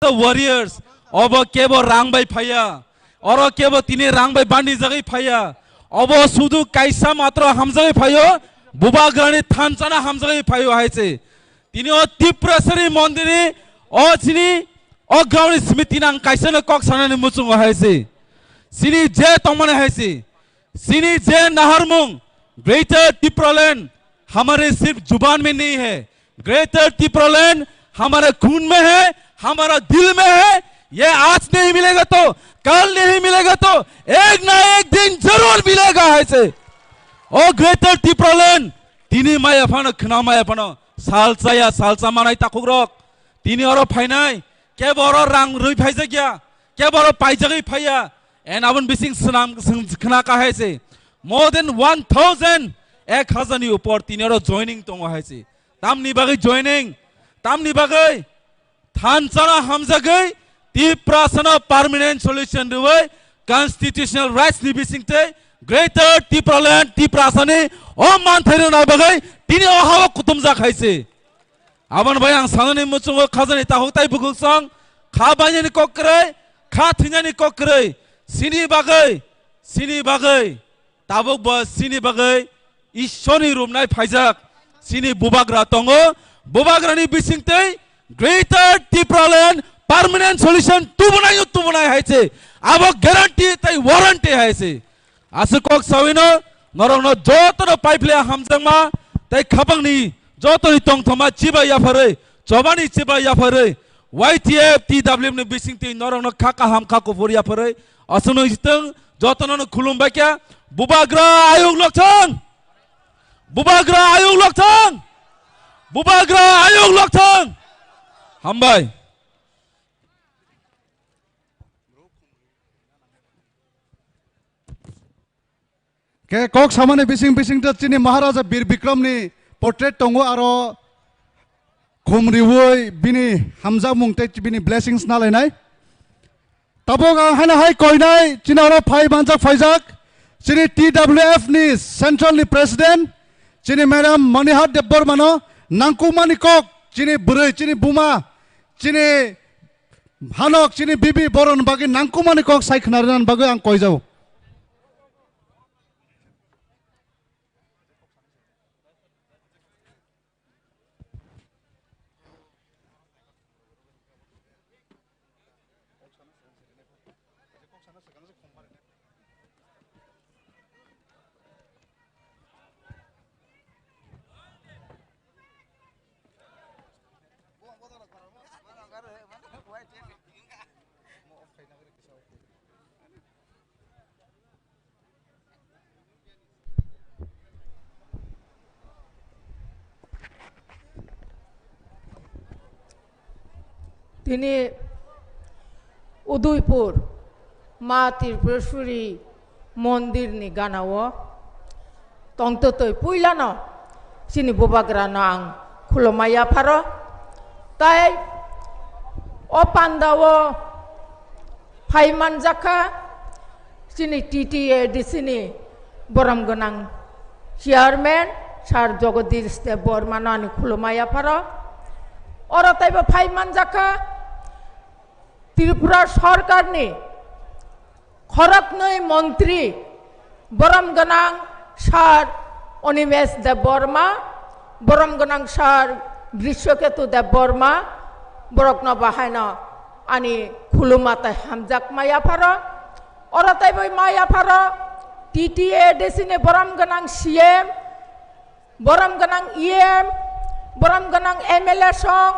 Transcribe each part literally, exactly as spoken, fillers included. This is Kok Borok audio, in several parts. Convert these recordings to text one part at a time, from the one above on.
the warriors. Obo kebo rang bai phaiya. Oro kebo tini rang bai bandi jagwi phaiya. Obo sudu kaisa matro hamjagwi phaio. Bubagrani thanchana hamjagwi phaio hai se. Tini o Tiprasari mondiri o chini o gaoni smiti nang kaisa no kok sanani muchungo hai se. Sini je tongmani hai se. Sini je naharmung, Greater Tipraland hamare sirf juban mein nahi hai, Greater Tipraland hamare khun mein hai, hamara dil mein hai. Ye aaj nahi milega to kal nahi milega to ek na ek din zarur milega hai se. O Greater Tipraland tini maya phano khna maya phano salsa ya salsa manai takhuk rok. Tini oro phainai, kebo oro rang rwi phaijakya, kebo oro paijagwi phaiya. And aboni bising swnam, swng khna ka hai se. More than one thousand, ek hazar ni upor tini oro joining tongo hai se. Tamni bagwi joining, tamni bagwi thanchana hamjagwi Tiprasano permanent solution rwi constitutional rights ni bisingtwi Greater Tipraland Tiprasani o manthai rwna bagwi tini o hao kutumjak hai se. Aboni bai ang sanani muchungo khajani takhuk tai bukhuk song, kha bainani kok kwrwi, kha thwinani kok kwrwi, sini bagwi, sini bagwi, tabuk bo sini bagwi Ishorni rumnai phaijak, sini bubagra tongo, bubagrani bisingtwi Greater Tipraland permanent solution tubunai tubunai hai se, abo guarantee tai warranty hai se. Aswk kok sawino norokno jotono paiphlai hamjakma tei khapangni jotoni tongthoma chiba yapharwi, chobani chiba yapharwi, Y T F, T W F ni bisingtwi norokno kha kaham kha kuphur yapharwi aswkno hitwng jotono khulumbai khe. Bubagra ayuk lokthang, bubagra ayuk lokthang, bubagra ayuk lokthang. Hambai. Khe kok samani bising bising ta chini Maharaja Bir Bikram ni portrait tongo, aro khum riwi bini hamjakmung tei bini blessings nalainai. Tabuk ang haino hai koinai chini oro phai manjak phaijak chini T W F ni central ni president chini madam Manihat Debbarma no nangkukmani kok chini bwrwi, chini buma, chini hanok, chini bibi boroni bagwi nangkukmani kok sai khna rwnani bagwi ang koijao. Tini Udaipur Ma Tripureshwari mondir ni gana o tongtwtwi puilano chini bubagrano ang khulumma yapharo. Tai o panda o phai manjakha chini T T A D C ni borom gwnang chairman Sir Jagadish Debbarma no ani khulumma yapharo. Oro taibo phai manjakha Tripura sorkar ni khoroknwi montri, borom gwnang Sir Animesh Debbarma, borom gwnang Sir Drishyaketu Debbarma, borokno bahaino ani khulumma tai hamjakma yapharo. Oro taibo ma yapharo T T A D C ni borom gwnang C M, borom gwnang E M, borom gwnang M L A song,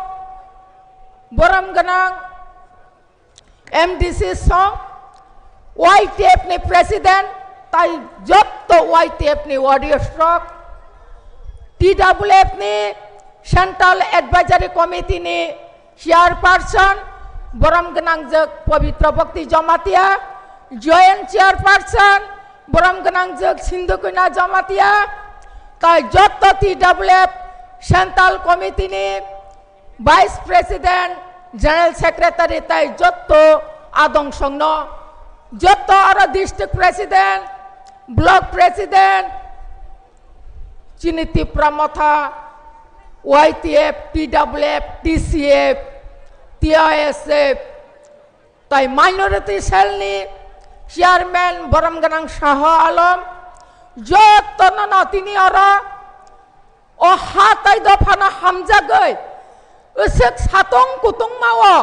borom gwnang M D C song, Y T F ni president, tai jotto Y T F ni warriors rok, T W F ni Central Advisory Committee ni chairperson, borom gwnangjwk Pabitra Bhakti Jamatia, joint chairperson, borom gwnangjwk Sindhu Kanya Jamatia, tai jotto T W F Central Committee ni Vice President, General Secretary tai jotto adong songno, jotto aro District President, Block President, chini Tipra Motha, Y T F, T W F, T C F, T I S F, tai minority cell ni chairman borom gwnang Saha Alom, jottono no tini oro o ha tai dophano hamjagwi, usuk satong kutungma o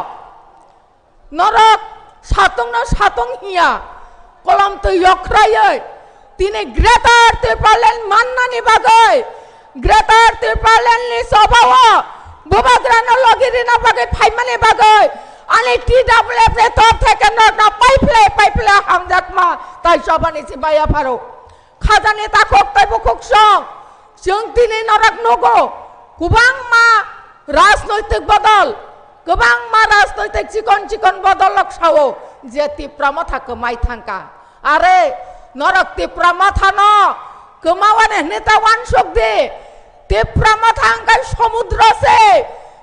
norok satongno satong hiya, kolom twi yokhraiwi tini Greater Tipraland mannani bagwi, Greater Tipraland ni chobao bubagrano logi rina bagwi phaimani bagwi ani T W F ni tor theke norokno paiphle paiphle hamjakma tai chobani si baya pharo. Khajani takhuk tai bukhuk song, chwng tini norok nugo, kwbangma rajnoitik bodol, kwbangma rajnoitik chikon chikon bodol rok sao je Tipra Motha kwmai thangka. Are, norok Tipra Motha no kwmawani hwnwi ta wansuk di. Tipra Motha hwnkhe somudro se,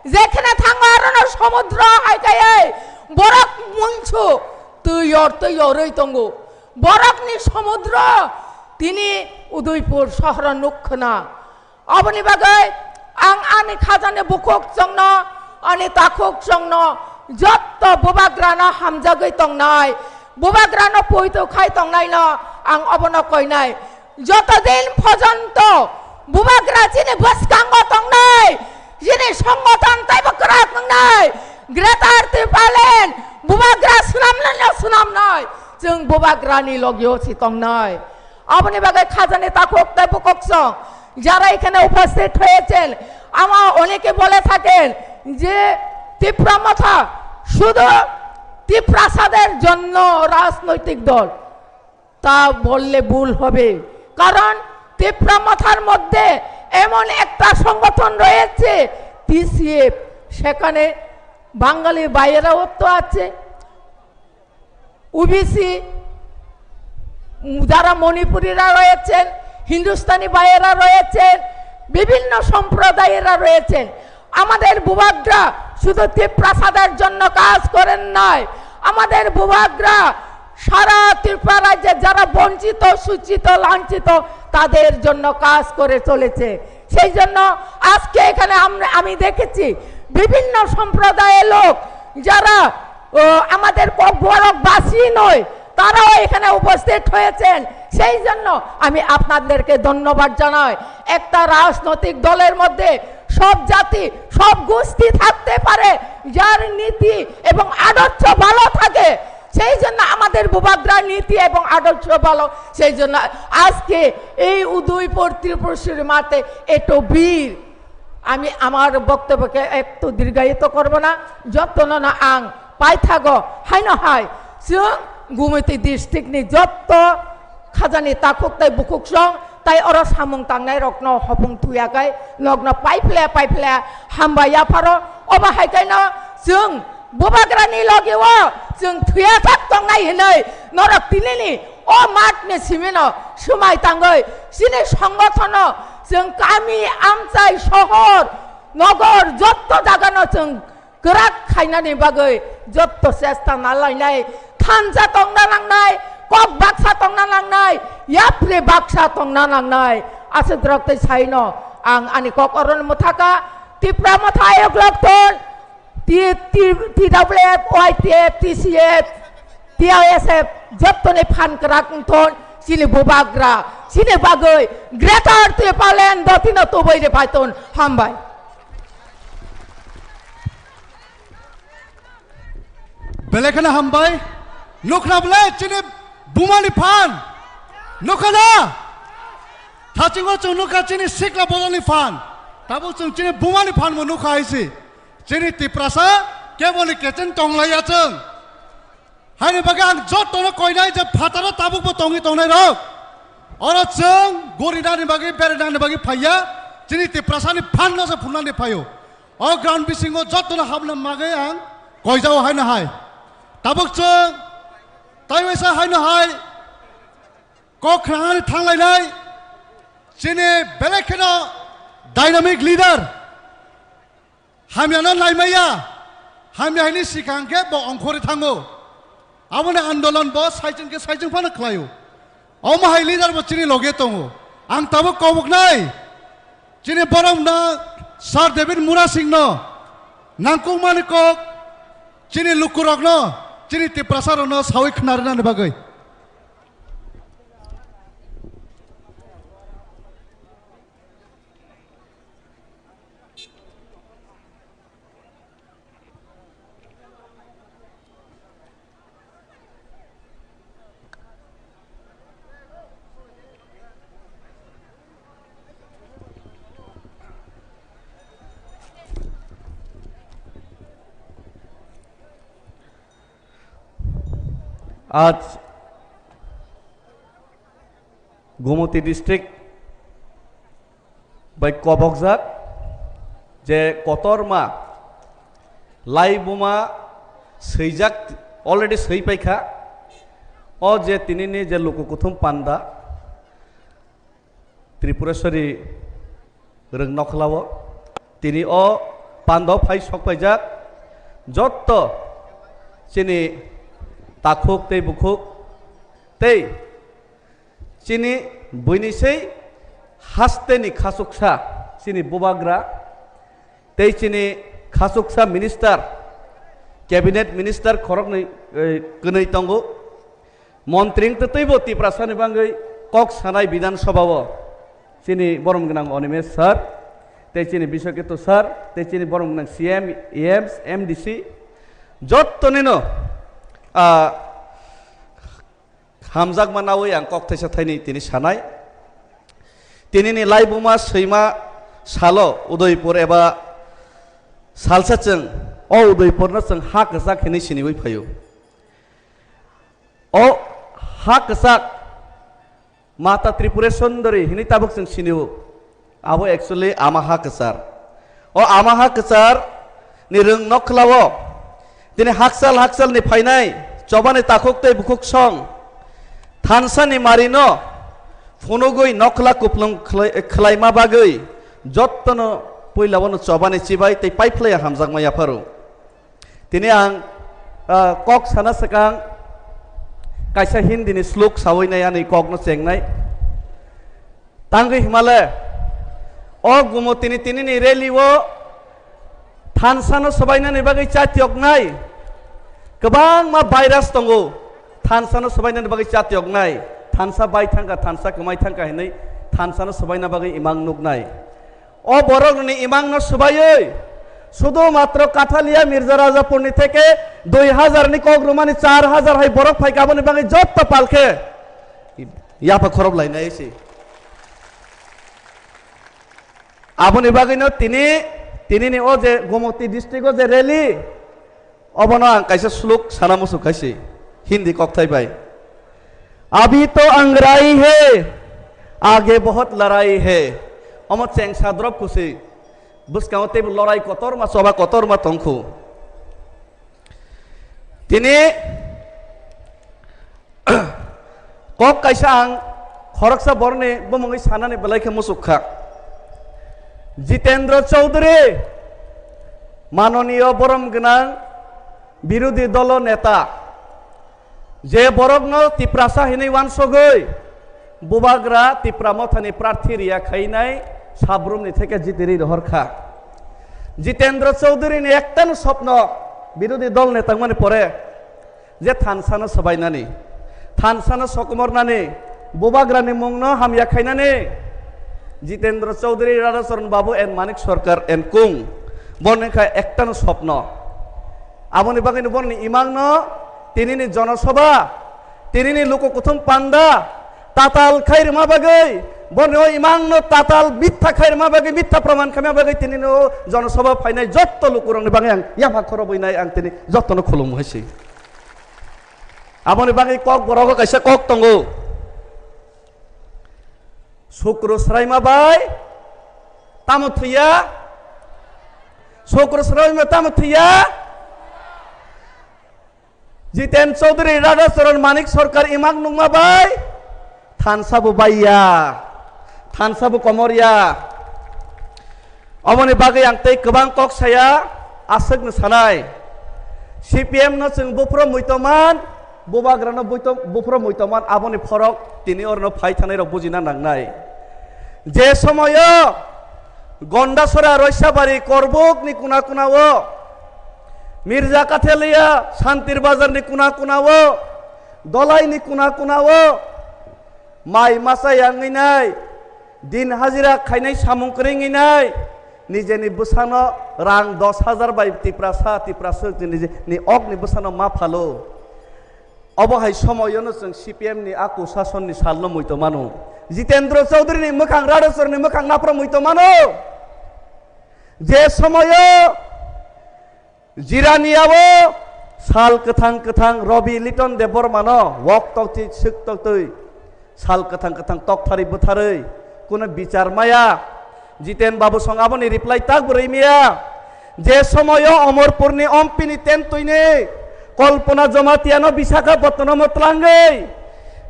jekhene thango arono somudro hai kaiwi borok munsu twi yor twi yorwi tongo. Borokni somudro tini Udaipur sohoro nuk khna. Aboni bagwi ang ani khajani bukhuk chongno, ani takhuk chongno, jotto bubagrano hamjagwi tongnai, bubagrano poito khai tongnaino ang obono koinai. Joto din porjonto bubagra chini bwskango tongnai, chini songothon taibo kwrak wngnai, Greater Tipraland bubagra swnamnaino swnamnai, chwng bubagrani logio si tongnai. Aboni bagwi khajani takhuk tei bukhuk song jara ekhane uposthit hoyechen, ama oneke bole thaken je Tipra Motha sudhu Tiprasader jonno rajnoitik dol. তা বললে ভুল হবে, কারণ তিপ্রা মথার মধ্যে এমন একটা সংগঠন রয়েছে টিসিএফ, সেখানে বাঙালি ভাইয়েরাও তো আছে, ওবিসি, যারা মণিপুরীরা রয়েছেন, হিন্দুস্তানি ভাইয়েরা রয়েছেন, বিভিন্ন সম্প্রদায়েরা রয়েছেন। আমাদের বুবাগ্রা শুধু তিপ্রাসাদের জন্য কাজ করেন নয়, আমাদের বুবাগ্রা সারা ত্রিপুরা রাজ্যে যারা বঞ্চিত, শোষিত, লাঞ্ছিত, তাদের জন্য কাজ করে চলেছে। সেই জন্য আজকে এখানে আমরা, আমি দেখেছি বিভিন্ন সম্প্রদায়ের লোক যারা, ও, আমাদের ককবরকবাসী নয়, তারাও এখানে উপস্থিত হয়েছেন। সেই জন্য আমি আপনাদেরকে ধন্যবাদ জানাই। একটা রাজনৈতিক দলের মধ্যে সব জাতি, সব গোষ্ঠী থাকতে পারে, যার নীতি এবং আদর্শ ভালো থাকে, সেই জন্য আমাদের বুবাগ্রার নীতি এবং আদর্শ ভালো, সেই জন্য আজকে এই উদয়পুর ত্রিপুরেশ্বরী মাঠে এত ভিড়। আমি আমার বক্তব্যকে একটু দীর্ঘায়িত করব না, যত্ন না আং পাই থাকো, হাই না হাই, চুং গুমিতি district ni jotto khajani takhuk tai bukhuk song tai oro samung tangnai rokno hopung thuya kai nokno paiphle paiphle hambai yapharo. Obo hai kaino chwng bubagrani logi o chwng thuya thak tongnai hinwi norok tinini o matni simino swmai tangwi chini songothono chwng kami, amchai, sohor, nogor jotto jagano chwng kwrak khainani bagwi jotto chesta nalainai, thansa tongna nangnai, kok baksa tongna nangnai, yapri baksa tongna nangnai. Aswk rok tei saino ang ani kok orono mwthaka, Tipra Motha Ayok Lokthon, T-, T-, T W F, Y T F, T C F, T I S F, jottoni phan kwrak wngthon, chini bubagra, chini bagwi Greater Tipraland dotino tubui rwphai ton. Hambai. Belai kheno hambai. Nukna belai chini bumani phan. Nukha na? Thachingo chwng nukha chini sikla bodolni phan. Tabuk chwng chini bumani phan bo nukha hai se. Chini Tiprasa keboni kecheng tonglaiya chwng. Haini bagwi ang jotono koinai je phataro tabukbo tongwi tongnai rok. Oro chwng gorinani bagwi, berinani bagwi phaiya, chini Tiprasani phanno se phunani phaio. O ground bisingo jotono habna bagwi ang koijao haino hai. Tabuk chwng taiwaisa haino hai kok khnani thanglainai chini belai kheno dynamic leader. Hamyano naimaya, hamya hini sikang khe bo ongkhorwi thango. Aboni andolon bo saichung khe saichung phano khlaio. Omo hai leader bo chini loge tongo. Ang tabuk koboknai. Chini borok na Sir David Murasing no nangkukmani kok Chini lukurokno, chini Tiprasarokno sawi khna rwnani bagwi. Aaj Gumoti district bai kobokjak je kotorma laibuma swijak, already swi paikha. O je tinini je luku kuthum panda, Tripureshwari rwng nokhlao tini o pando phai sok paijak jotto chini takhuk tei bukhuk tei chini buini sei hasteni khachuksa chini bubagra tei chini khachuksa minister, cabinet minister khoroknwi, eh, kwnwi tongo. Montri wngtwi twibo Tiprasani bagwi kok sanai Bidhan Sabha o chini borom gwnang Animesh sir, tei chini Biswaketu sir, tei chini borom gwnang C M, E Ms, M D C, jottonino, ah, hamjakma nawi ang kok thaisa thaini tini sanai. Tinini laibuma swima salo Udaipur eba salsa chwng o Udaipurno chwng ha kwchak hinwi siniwi phaio. O ha kwchak Mata Tripura Sundari hinwi tabuk chwng sinio. Abo actually ama ha kwchar. O ama ha kwchar ni rwng nokhlao tini hakchal hakchal ni phainai chobani takhuk tei bukhuk song thansa ni mari no phunugwi nokhla kuplung khlai-, khlaima bagwi jottono puila bono chobani chibai tei paiphlaiya hamjakma yapharo. Tini ang, ah, kok sana swkang kaisa Hindi ni slok sawi nai ani kok no chengnai. Tangwi himale o Gumoti ni tini ni rally o thansa no swbainani bagwi chatiyoknai kwbangma virus tongo. Thansa no swbainani bagwi chatiyoknai, thansa bai thangkha, thansa kwmai thangkha hinwi thansa no swbaina bagwi imang nuknai. O borok ni imang no swbaiwi sudu matro Kathalia Mirza Rajapur ni theke dui hazar ni kok rwmani char hazar hai borok phaikha, aboni bagwi jotto palkhe yapha khorob lainai se. Aboni bagwi no tini, tini ni o je Gomoti district o je rally, obono ang kaisa slok sana muchuk khaisi Hindi kokthai bai. Abhi to angarai hai, aage bahut larai hai. Omo chengsa drop kusi. Bwskango teibo lorai kotorma, choba kotorma tongkhu. Tini kok kaisa ang khoroksa borni bumungwi sanani belai khe muchuk kha. Jitendra Chaudhary, manoniyo borom gwnang birodhi dolo neta, je borokno Tiprasa hinwi wansogwi bubagra Tipra Mothani prarthi riya khainai sabrumni theke jitiri rohor kha. Jitendra Chaudhary ni ektano sopno birodhi dol neta wngmani pore je thansano swbainani, thansano sokomornani, bubagrani mungno hamya khainani, Jitendra Chaudhary, Radhacharan Babu and Manik Sarkar and kung, boni kha ektano sopno. Aboni bagwino boni imangno tinini jonosabha, tinini luku kuthum panda tatal khai rwma bagwi, boni o imangno tatal mitha khai rwma bagwi, mitha praman khaima bagwi tinini o jonosabha phainai jotto lukurokni bagwi ang yapha khorobwi nai, ang tini jottono khulumwi si. Aboni bagwi kok borogo kaisa kok tongo. Sukru Sraima bai tamo thwiya? Sukru Sraima tamo thwiya? Jiten Chaudhary, Radhacharan, Manik Sarkar imang nungma bai thansa bo baiya, thansa bo komorya. Aboni bagwi ang tei kwbang kok saya, aswkno sanai. C P M no chwng buphuru muitoman, bubagrano buito-, buphuru muitoman, aboni phorok tini orno phai thanai rok bujina nangnai. Je somoyo Gondasora, Roisabari, Korbukni kuna kuna o Mirza Kathelia, Santir Bazar ni kuna kuna o, Dolai ni kuna kuna o, mai masa yangwi nai, din hajira khainai samung kwrwngwi nai, nijeni bwsano rang dos hajar bai Tiprasa, Tiprasa nijeni ok ni bwsano ma phalo. Obo hai somoyono chwng C P M ni a kusasonni salno muito mano. Jitendra Chaudhary ni mwkhang, Radhachorn ni mwkhang naphro muito mano. Je somoyo Jiraniao sal kwthang kwthang Robi Liton Debbarmano wok toktwi swk toktwi sal kwthang kwthang tokthari bwtharwi kuno bichar maya. Jiten Babu song aboni reply tak bwrwi miya. Je somoyo Omorpurni ompini tentwini Kalpana Jamatiano Visakhapatnamo tlangwi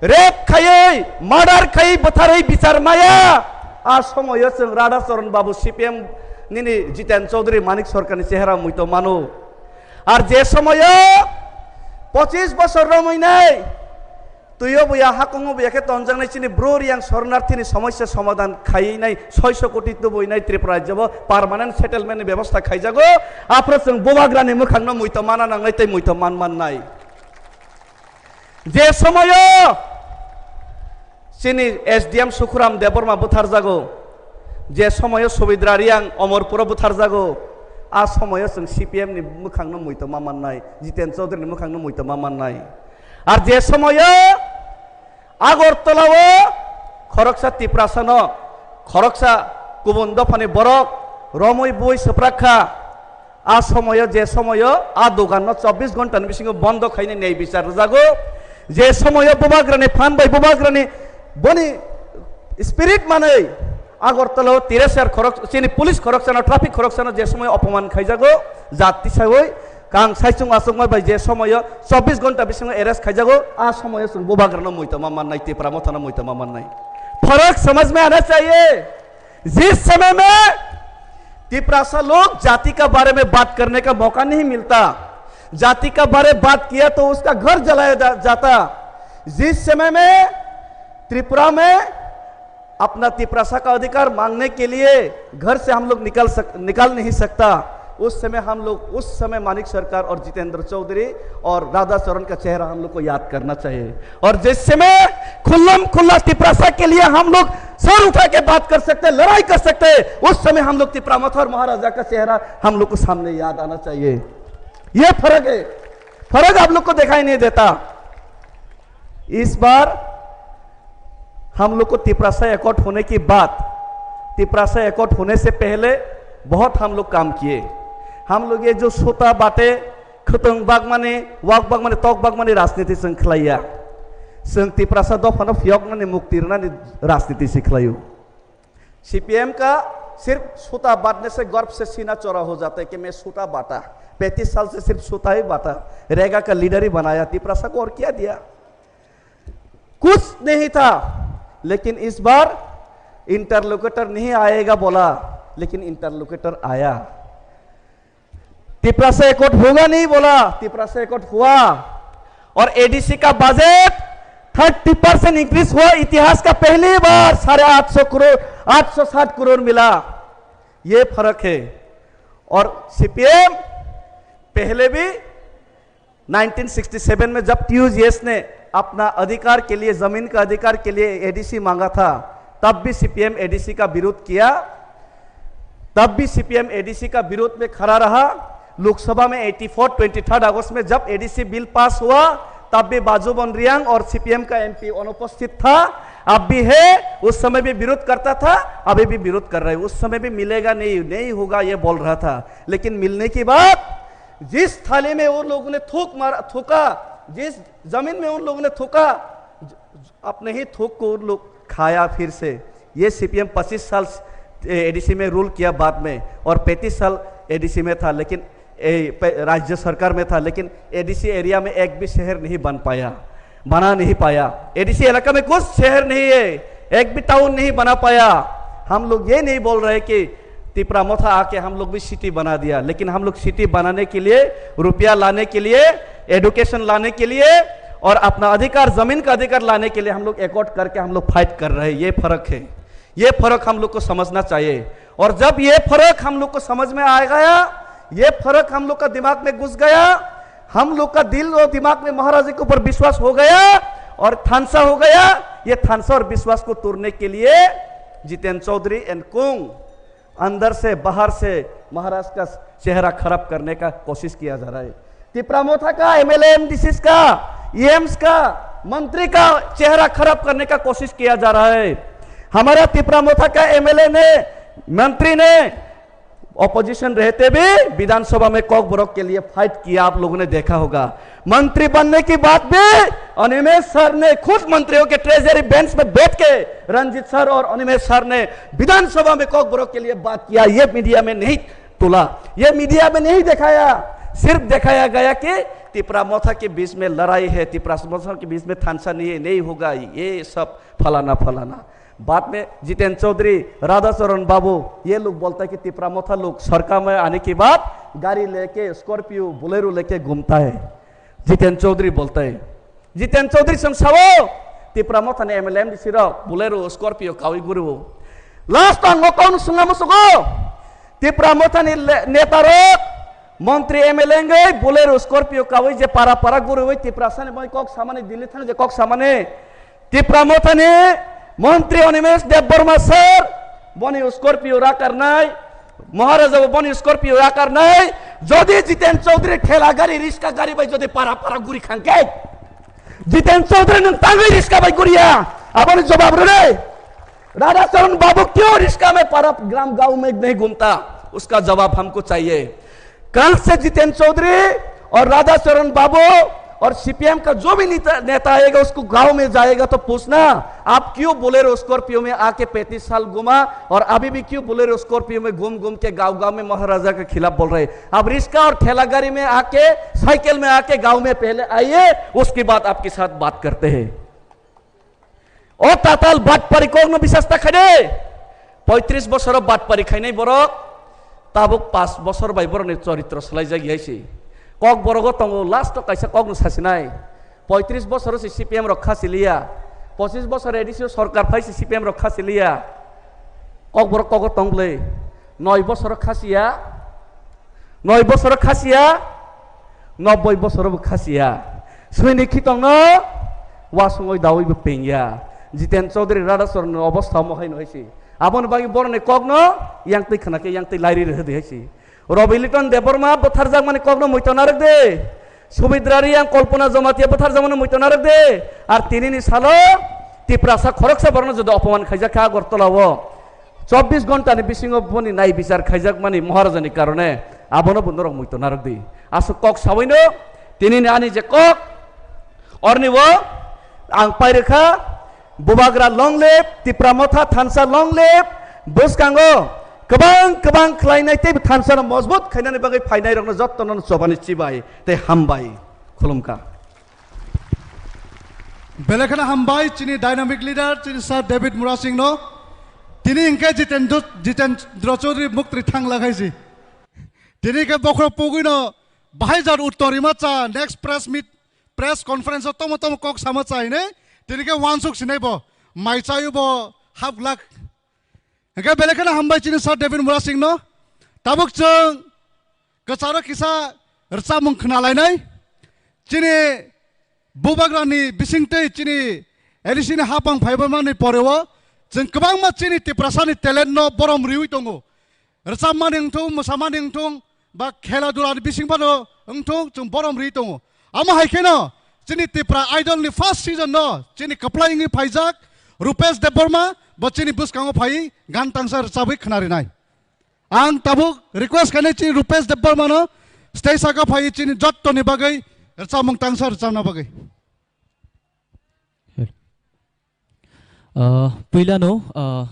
rape khaiwi, murder khaiwi, bwtharwi bichar maya. A somoyo chwng Radhacharan Babu, C P M nini Jiten Chaudhary, Manik Sarkarni chehera muito mano. Ar je somoyo pochis bosor romwi nai twiyo buya, hakungo buya khe tonjaknai chini Bru Reang Sharanarthini somosya somadhan khaiwi nai soiso koti tubui nai Tripura rajyo bo permanent settlement ni bebosta khaijago. Aphro chwng bubagrani mwkhangno muito mana nangnai tei muito man mannai. Je somoyo chini S D M Sukhuram Debbarma butharjago, je somoyo Subidra Reang Omorpuro butharjago, a somoyo chwng C P M ni mwkhangno muito ma mannai, Jiten Chaudhary ni mwkhangno muito ma mannai. Ar je somoyo Agartala o khoroksa Tiprasano, khoroksa kubun dophani borok romwi bui swprak kha, a somoyo, je somoyo a doganno chobbish ghonta ni bisingo bondo khaina nei bichar rwjago, je somoyo bubagrani phan bai bubagrani boni spirit manwi Agartala o Tiresar khorok, chini police khoroksano, traffic khoroksano je somoyo opoman khaijago, jat tisawi kang saichung achukma bai je somoyo chobbish ghonta bisingo arrest khaijago, a somoyo chwng bubagrano muito ma mannai, Tipra Mothano muito ma mannai. Pharak samajh mein aana chahiye. जिस समय में तिपरासा लोग जाति का बारे में बात करने का मौका नहीं मिलता, जाति का बारे बात किया तो उसका घर जलाया जा, जाता। जिस समय में त्रिपुरा में अपना तिपरासा का अधिकार मांगने के लिए घर से हम लोग निकल सक, निकल नहीं सकता, उस समय हम लोग, उस समय मानिक सरकार और जितेंद्र चौधरी और राधा चरण का चेहरा हम लोग को याद करना चाहिए। और जिस समय खुल्लम खुल्ला तिपरासा के लिए हम लोग सर उठा के बात कर सकते हैं, लड़ाई कर सकते हैं, उस समय हम लोग तिपरा मथा और महाराजा का चेहरा हम लोग को सामने याद आना चाहिए। ये फर्क है, फर्क आप लोग को दिखाई नहीं देता। इस बार हम लोग को तिपरासा एकॉर्ड होने के बाद, तिपरासा एकॉर्ड होने से पहले बहुत हम लोग काम किए। हम लोग ये जो सोता बाटे, khwtwng bagmani, wak bagmani, tok bagmani rajniti chwng khlaiya. Chwng Tiprasa dophano phiyoknani, mukti rwnani rajniti se khlaio. C P M ka sirf sota batne se garb se sina chora ho jata hai ki main sota bata, पैंतीस साल से सिर्फ सोता ही बाटा, रेगा का लीडर ही बनाया, तिपरासा को और क्या दिया? कुछ नहीं था। लेकिन इस बार इंटरलोकेटर नहीं आएगा बोला, लेकिन इंटरलोकेटर आया। तिपरासा एकॉर्ड होगा नहीं बोला, तिपरासा एकॉर्ड हुआ। और एडीसी का बजट थर्टी परसेंट इंक्रीज हुआ, इतिहास का पहली बार साढ़े आठ सौ करोड़, आठ सौ साठ करोड़ मिला। ये फर्क है। और सीपीएम पहले भी नाइनटीन सिक्सटी सेवन में जब टीयूजीएस ने अपना अधिकार के लिए, जमीन का अधिकार के लिए एडीसी मांगा था, तब भी सीपीएम एडीसी का विरोध किया, तब भी सीपीएम एडीसी का विरोध में खड़ा रहा। लोकसभा में एटी फोर, ट्वेंटी थर्ड अगस्त में जब एडीसी बिल पास हुआ, तब भी बाजूबन रियांग और सीपीएम का एमपी अनुपस्थित था, अब भी है, उस समय भी विरोध करता था, अभी भी विरोध कर रहा है। उस समय भी मिलेगा नहीं, नहीं होगा, ये बोल रहा था, लेकिन मिलने के बाद जिस थाली में उन लोगों ने थूक मारा, थूका, जिस जमीन में उन लोगों ने थूका, अपने ही थूक को उन लोग खाया फिर से। ये सीपीएम पच्चीस साल एडीसी में रूल किया बाद में, और पैंतीस साल एडीसी में था, लेकिन ए, पे-, राज्य सरकार में था, लेकिन एडीसी एरिया में एक भी शहर नहीं बन पाया, बना नहीं पाया। एडीसी इलाका में कुछ शहर नहीं है, एक भी टाउन नहीं बना पाया। हम लोग ये नहीं बोल रहे कि तिपरा मोथा आके हम लोग भी सिटी बना दिया, लेकिन हम लोग सिटी बनाने के लिए, रुपया लाने के लिए, एजुकेशन लाने के लिए और अपना अधिकार, जमीन का अधिकार लाने के लिए हम लोग एकॉर्ड करके हम लोग फाइट कर रहे हैं। ये फर्क है, ये फर्क हम लोग को समझना चाहिए। और जब ये फर्क हम लोग को समझ में आ गया, ये फर्क हम लोग का दिमाग में घुस गया, हम लोग का दिल और दिमाग में महाराज के ऊपर विश्वास हो गया और थानसा हो गया। ये थानसा और विश्वास को तोड़ने के लिए जितेन चौधरी एंड कुंग अंदर से बाहर से महाराज का चेहरा खराब करने का कोशिश किया जा रहा है। तिपरा मोथा का एमएलए एमडीसी का, ईएम्स का, मंत्री का चेहरा खराब करने का कोशिश किया जा रहा है। हमारा तिपरा मोथा का एमएलए ने, मंत्री ने, ऑपोजिशन रहते भी विधानसभा में कॉकबरक के लिए फाइट किया, आप लोगों ने देखा होगा। मंत्री बनने की बात भी अनिमेश सर ने खुद मंत्रियों के ट्रेजरी बेंच में बैठ के रंजीत सर और अनिमेश सर ने विधानसभा में कॉकबरक के लिए बात किया। ये मीडिया में नहीं तुला, ये मीडिया में नहीं दिखाया, सिर्फ दिखाया गया कि तिपरा मोथा के बीच में लड़ाई है, तिपरा मोथा के बीच में थानसा नहीं है, नहीं होगा, ये सब फलाना फलाना। बाद में जितेन चौधरी, राधाचरण बाबू, ये लोग बोलता है कि तिपरा मोथा लोग सरकार में आने के बाद गाड़ी लेके, स्कॉर्पियो, बोलेरो लेके घूमता है। जितेन चौधरी बोलता है, जितेन चौधरी संसाओ, तिपरा मोथा ने एमएलए एमडीसी रो बोलेरो, स्कॉर्पियो कावी गुरु। लास्ट अंगो कौन सुंगा मुसुगो? तिपरा मोथा ने नेता रो, मंत्री एमएलए ngai बोलेरो, स्कॉर्पियो कावी जे पारा पारा गुरु, तिपरा साने मैं कॉक सामाने, दिल्ली थाने जे कॉक सामाने, तिपरा मोथा ने मंत्री अनिमेश देबबर्मा सर, बनी स्कॉर्पियो राकारनाय, महाराजा बनी स्कॉर्पियो राकारनाय, जदि जितेन चौधरी ठेला गाड़ी, रिक्शा गाड़ी भाई जदि पारा पारा गुरी खांके, जितेन चौधरी नों तांगै रिक्शा भाई गुरिया, आबोनि जवाब रने। राधाचरण बाबू क्यों रिक्शा में पारा ग्राम गांव में नहीं घूमता, उसका जवाब हमको चाहिए। कल से जितेन चौधरी और राधाचरण बाबू और सीपीएम का जो भी नेता, नेता आएगा, उसको गांव में जाएगा तो पूछना, आप क्यों बोलेरो स्कॉर्पियो में आके पैंतीस साल घूमा और अभी भी क्यों बोलेरो स्कॉर्पियो में घूम घूम के गांव गांव में महाराजा के खिलाफ बोल रहे हैं। आप रिक्शा और ठेला गाड़ी में आके, साइकिल में आके गांव में पहले आइए, उसके बाद आपके साथ बात करते हैं। O tatal batpari kokno bisas ta khaide. Poitris bosoro batpari khainai borok, tabuk pas bosor bai borokni choritro swlaijak yaisi. Kok borogo tongo, last o kaisa kokno sasinai. Poitris bosoro si CPM rok khasi liya. Pochis bosor ADC o sorkar phai si CPM rok khasi liya. Kok borok kogo tong bwlwi. Noi bosoro khasiya. Noi bosoro khasiya, nobboi bosoro bo khasiya. Swini khitongno wasungoi dawi bo pengya. Jiten Chaudhary Radhachoronni obostha omo haino haisi. Aboni bagwi boroni kokno yangtwi khwnakhe yangtwi lairi rwhwdi haisi. Rabi Liton Debbarma bwtharjakmani kokno muiton narwkdi. Subidra Reang, Kalpana Jamatia bwtharjakmani muiton narwkdi. Ar tinini salo Tiprasa khoroksa borokno jodi opoman khaijak kha Agartala o. Chobbish ghonta ni bisingo boni nai bichar khaijakmani Maharajani karone abono bo norok muiton narwkdi. Aswk kok sawino tinini ani je kok orni o ang pairwkha, Bubagra long live, Tipra Motha thansa long live, bwskango kwbang kwbang khlainai tei thansa no mojbut khainani bagwi phainai rokno jottono chobani chibai tei hambai khulumkha. Belai kheno hambai chini dynamic leader chini Sir David Murasing no. Tini hingke Jitendra, Jitendra Chaudhary muktri thangla khaisi. Tini ke bokhorok pogwi no bahai jar uttor rima cha next press meet, press conference o tomo tomo kok sama cha hine. Tini ke wansuk sinai bo mai chayu bo half lakh. Hingke belai kheno hambai chini Sir David Murasing no. Tabuk chwng kwcharo kisa rwchapmung khna lainai. Chini Bubagrani bisingtwi chini A D C ni hapang phaibaimani poreo chwng kwbangma chini Tiprasani talent no borom riwi tongo. Rwchapmani wngthung, mwsamani wngthung, ba khela dula ni bising phano wngthung, chwng borom ri tongo. Amo hai kheno chini Tipra Idol ni first season no chini kwplai wngwi phaijak Rupesh Debbarma bo chini bwskango phai gan tangsa rwchabwi khna rinai. Ang tabuk request khainai chini Rupesh Debbarma no stage saka phai chini jotto ni bagwi rwchapmung tangsa rwchapna bagwi. Ah, puilano, ah,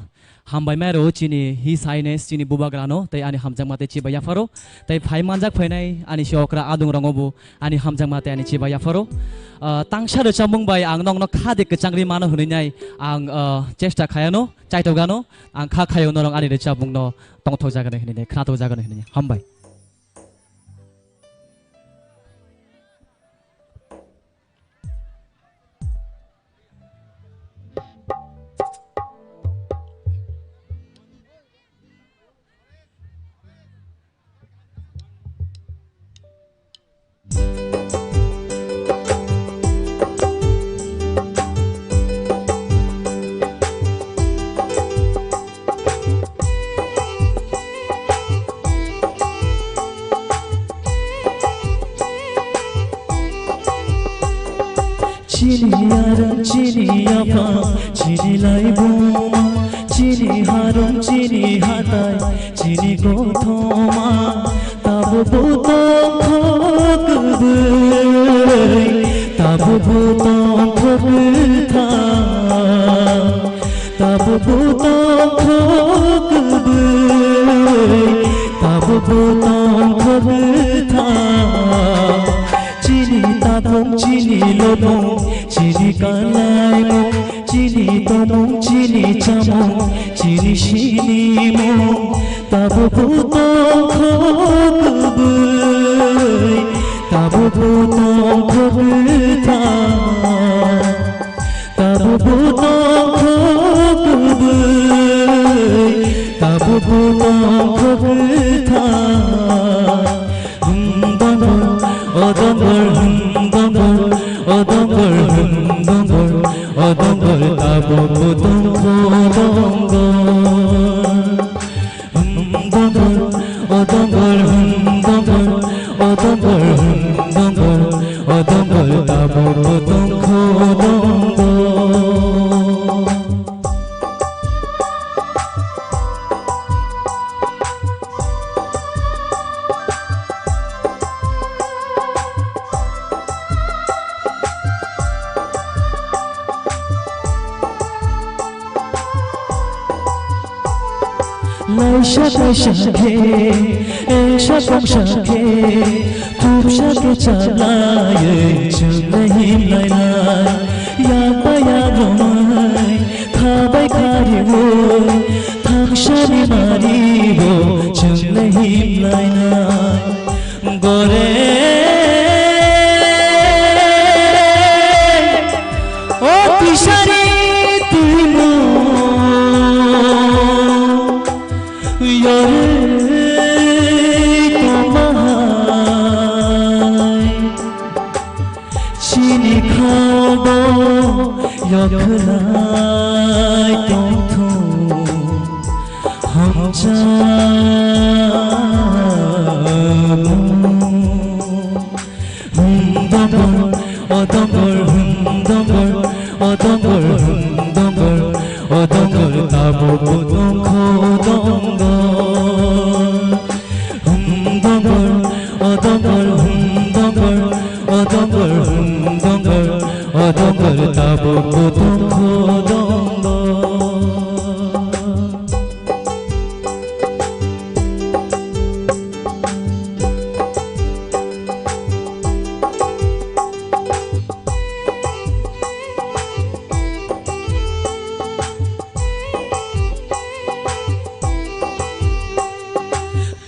hambai mai rw chini His Highness chini Bubagrano, tei ani hamjakma tei chibai yapharo, tei phai manjak phainai ani si okra adung rango bo ani hamjakma tei ani chibai yapharo. Ah, tangsa rwchapmung bai ang nokno kha de kwchangri mano hwnwi nai ang, ah, chesta khayano, chaitogano, ang kha khayo norok ani rwchapmungno tongthok jagani hwnwi nai, khnathok jagani hwnwi nai. Hambai. Chini yarwng, chini yaphang, chini laibuma, chini harung, chini hatai, chini kothoma, tabukbo tongthok kwbwi, tabukbo tongthok kwthang. Tabukbo tongthok kwbwi, tabukbo tongthok kwthang. Chini tapung, chini lobong, chini kalaimung, chini tomung, chini chamung, chini sinimung. Tabukbo tongthok kwbwi, tabukbo tongthok kwthang. Tabukbo tongthok kwbwi, tabukbo tongthok kwthang. Hum dongor, o dongor, hum dongor, o dongor, hum dongor, o dongor, tabukbo tongthok dongor. Hum dongor, o dongor, hum dongor, o dongor, hum dongor, o dongor, tabukbo tongthok dongor. Laisa kaisa khe, engsa kongsa khe, thupsa khe chablaiwi chwngno himlainai. Yak bai yak romwi, kha bai kha riwi, thangsani maribo chwngno himlainai. Gore o pisari tuimo yorwi tongmahai. Chini khago yokhwlai tongthung hamjakmung. Hum dongor, o dongor, hum dongor, o dongor, hum dongor, o dongor, tabukbo tongthok dongor. Hum dongor, o dongor, hum dongor, o dongor, hum dongor, o dongor, tabukbo tongthok dongor.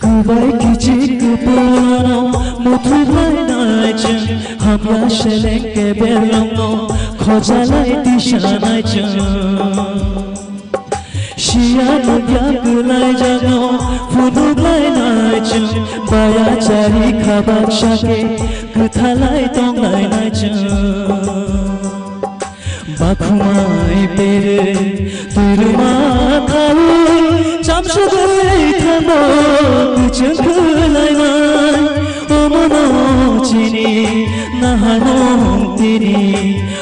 Kwbai kichik kwpwlano muthublainai chwng, hamya seleng kebelongno khojalai tisanai chwng. Siya nukya kwlaijakno phunuklainai chwng, baya chari kha baksa khe kwthalai tonglainai chwng. Bakhumai pere twirwma khaui chamsugwi thango kwchwng khwlainai. Omono chini naharmung tini,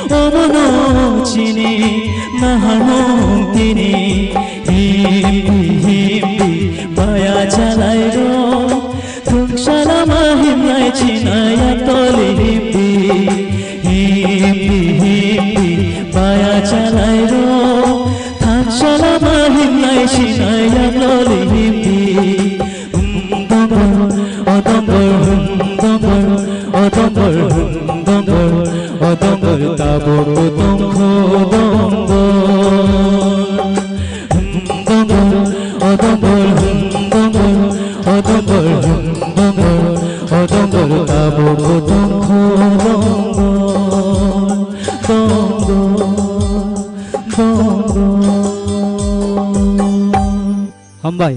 omono chini naharmung tini. Himpi himpi baya chalairo, thwngsa lama himlai chinai yaktoli himpi. Himpi himpi baya chalairo, thwngsa lama himlai chinai yaktoli himpi. Hum dongor, o dongor, hum dongor, o dongor, hum dongor, o dongor, tabukbo tongthok dongor. Hum dongor, o dongor, hum dongor, o dongor, hum dongor, o dongor, tabukbo tongthok dongor. Dongor, dongor. Hambai.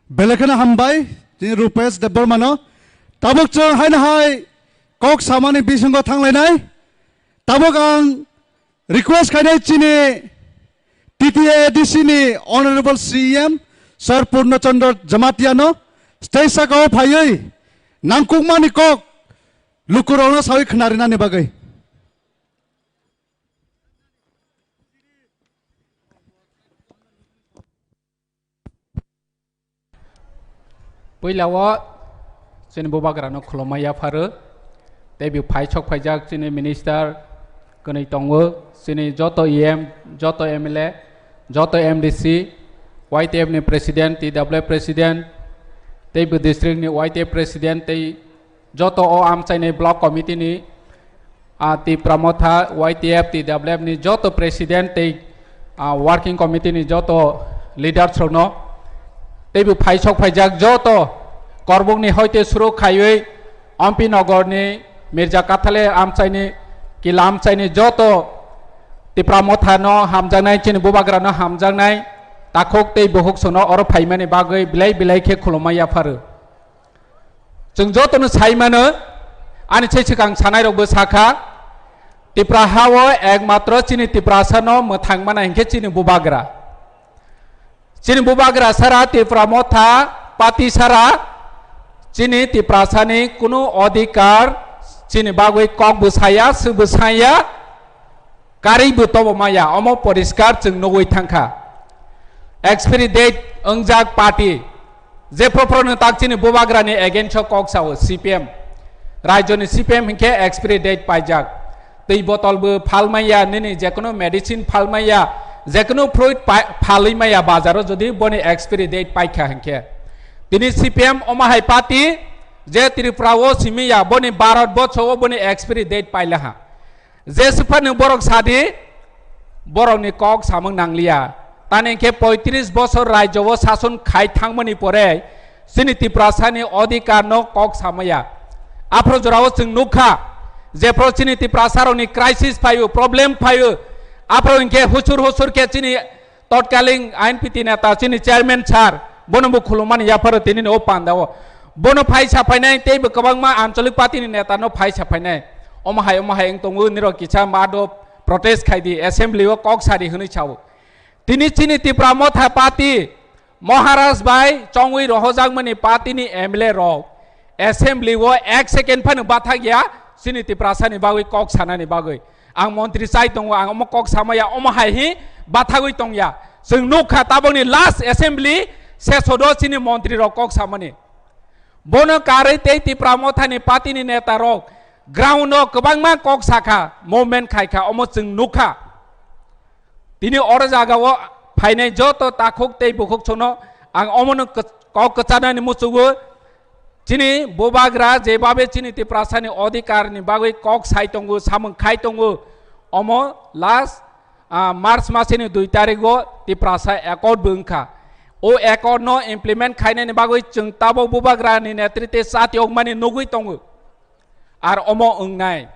Belai kheno hambai, chini Rupesh Debbarmano. Tabuk chwng haino hai kok samani bisingo thanglainai. Tabuk ang request khainai chini T T A D C ni Honorable C E M Sir Purno Chandra Jamatiano stage sakao phaiwi Nangkukmani kok lukurokno sawi khnarinani bagwi. Puila o chini bubagrano khulumma yapharo, tei bo phai sok phaijak chini minister kwnwi tongo, chini joto E M, joto M L A, joto M D C, Y T F ni president, T W F president, tei bo district ni Y T F president, tei joto o amchaini block committee ni, ah, Tipra Motha, Y T F, T W F ni joto president tei, ah, working committee ni joto leaders rokno, tei bo phai sok phaijak joto Korbuk ni hoite suru khaiwi Ompi Nogor ni Mirza Kathale amchaini kila amchaini joto Tipra Motha no hamjaknai, chini bubagra no hamjaknai, takhuk tei bukhuk sono oro phaimani bagwi belai belai khe khulumma yapharo. Chwng jotono sai mano, ani se swkang sanai rokbo sakha, Tipra ha o ekmatro chini Tiprasa no mwthang mana hinkhe chini bubagra. Chini bubagra sara, Tipra Motha party sara, chini Tiprasa ni kunu odhikar chini bagwi kok bo saya, sw bo saya. Karwi bo tobo maya, omo poriskar chwng nugwi thangkha. Expiry date wngjak party, je phoro phoro nwng tak chini bubagra ni against o kok sao C P M. Rajyo ni C P M hinkhe expiry date paijak. Twi botol bo phal maya, nini jekunu medicine phal maya, jekunu fruit pa-, phalwi maya bazaro jodi boni expiry date paikha hinkhe. Tini C P M omo hai party je Tripura o simi ya, boni Bharat borsho o boni expiry date pailaha. Je swphano borok sadi, borokni kok samung nangliya. Tani khe poitris bosor rajyo o sason khai thangmani pore chini Tiprasani odhikar no kok samaya. Aphro jorao chwng nukha, jephro chini Tiprasarokni crisis phaio, problem phaio, aphro hinkhe husur husur khe chini totkaling I N P T neta chini chairman sir, bono bo khulumani yapharo tinini o pandao. Bono phai saphainai tei bo kwbangma anchalik party ni neta no phai saphainai. Omo hai, omo hai wng tongo, nirok kisa mado protest khai di, assembly o kok sari hwnwi sao. Tini chini Tipra Motha party, Maharaj bai chongwi rohojakmani party ni M L A rok assembly o ek second phano bathak ya, chini Tiprasani bagwi kok sanani bagwi. Ang montri chai tongo, ang omo kok samaya, omo hai hi bathagwi tongya. Chwng nukha tabokni last assembly session o chini montri rok kok samani. Bono karwi tei Tipra Mothani party ni neta rok ground o kwbangma kok sakha, movement khaikha, omo chwng nukha. Tini oro jaga o phainai joto takhuk tei bukhuk sono ang omono kok kwchanani muchungo. Chini bubagra jebabe chini Tiprasani odhikar ni bagwi kok sai tongo, samung khai tongo, omo last, ah, March masini dui tarik o Tiprasa accord bo wngkha. O accord no implement khainani bagwi chwng tabok bubagra ni netrite chati okmani nugwi tongo. Ar omo wngnai.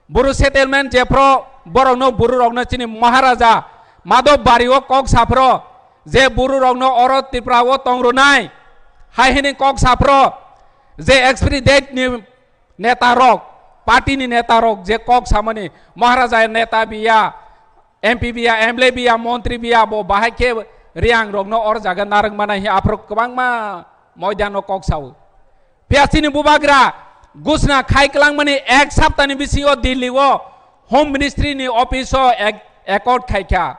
Buru settlement jephro borokno, buru rokno chini Maharaja Madhab Bari o kok saphro je buru rokno oro Tripura o tong rwnai hai hini kok saphro je expiry date ni neta rok, party ni neta rok je kok samani Maharaja neta biya, M P biya, M L A biya, montri biya, bo bahai khe Reang rokno or jaga narwk mana hi aphro kwbangma moidano kok sao. Phiya chini bubagra gusna khai kwlangmani ek saptani bisingo Delhi o Home Ministry ni office o ek-, accord khaikha.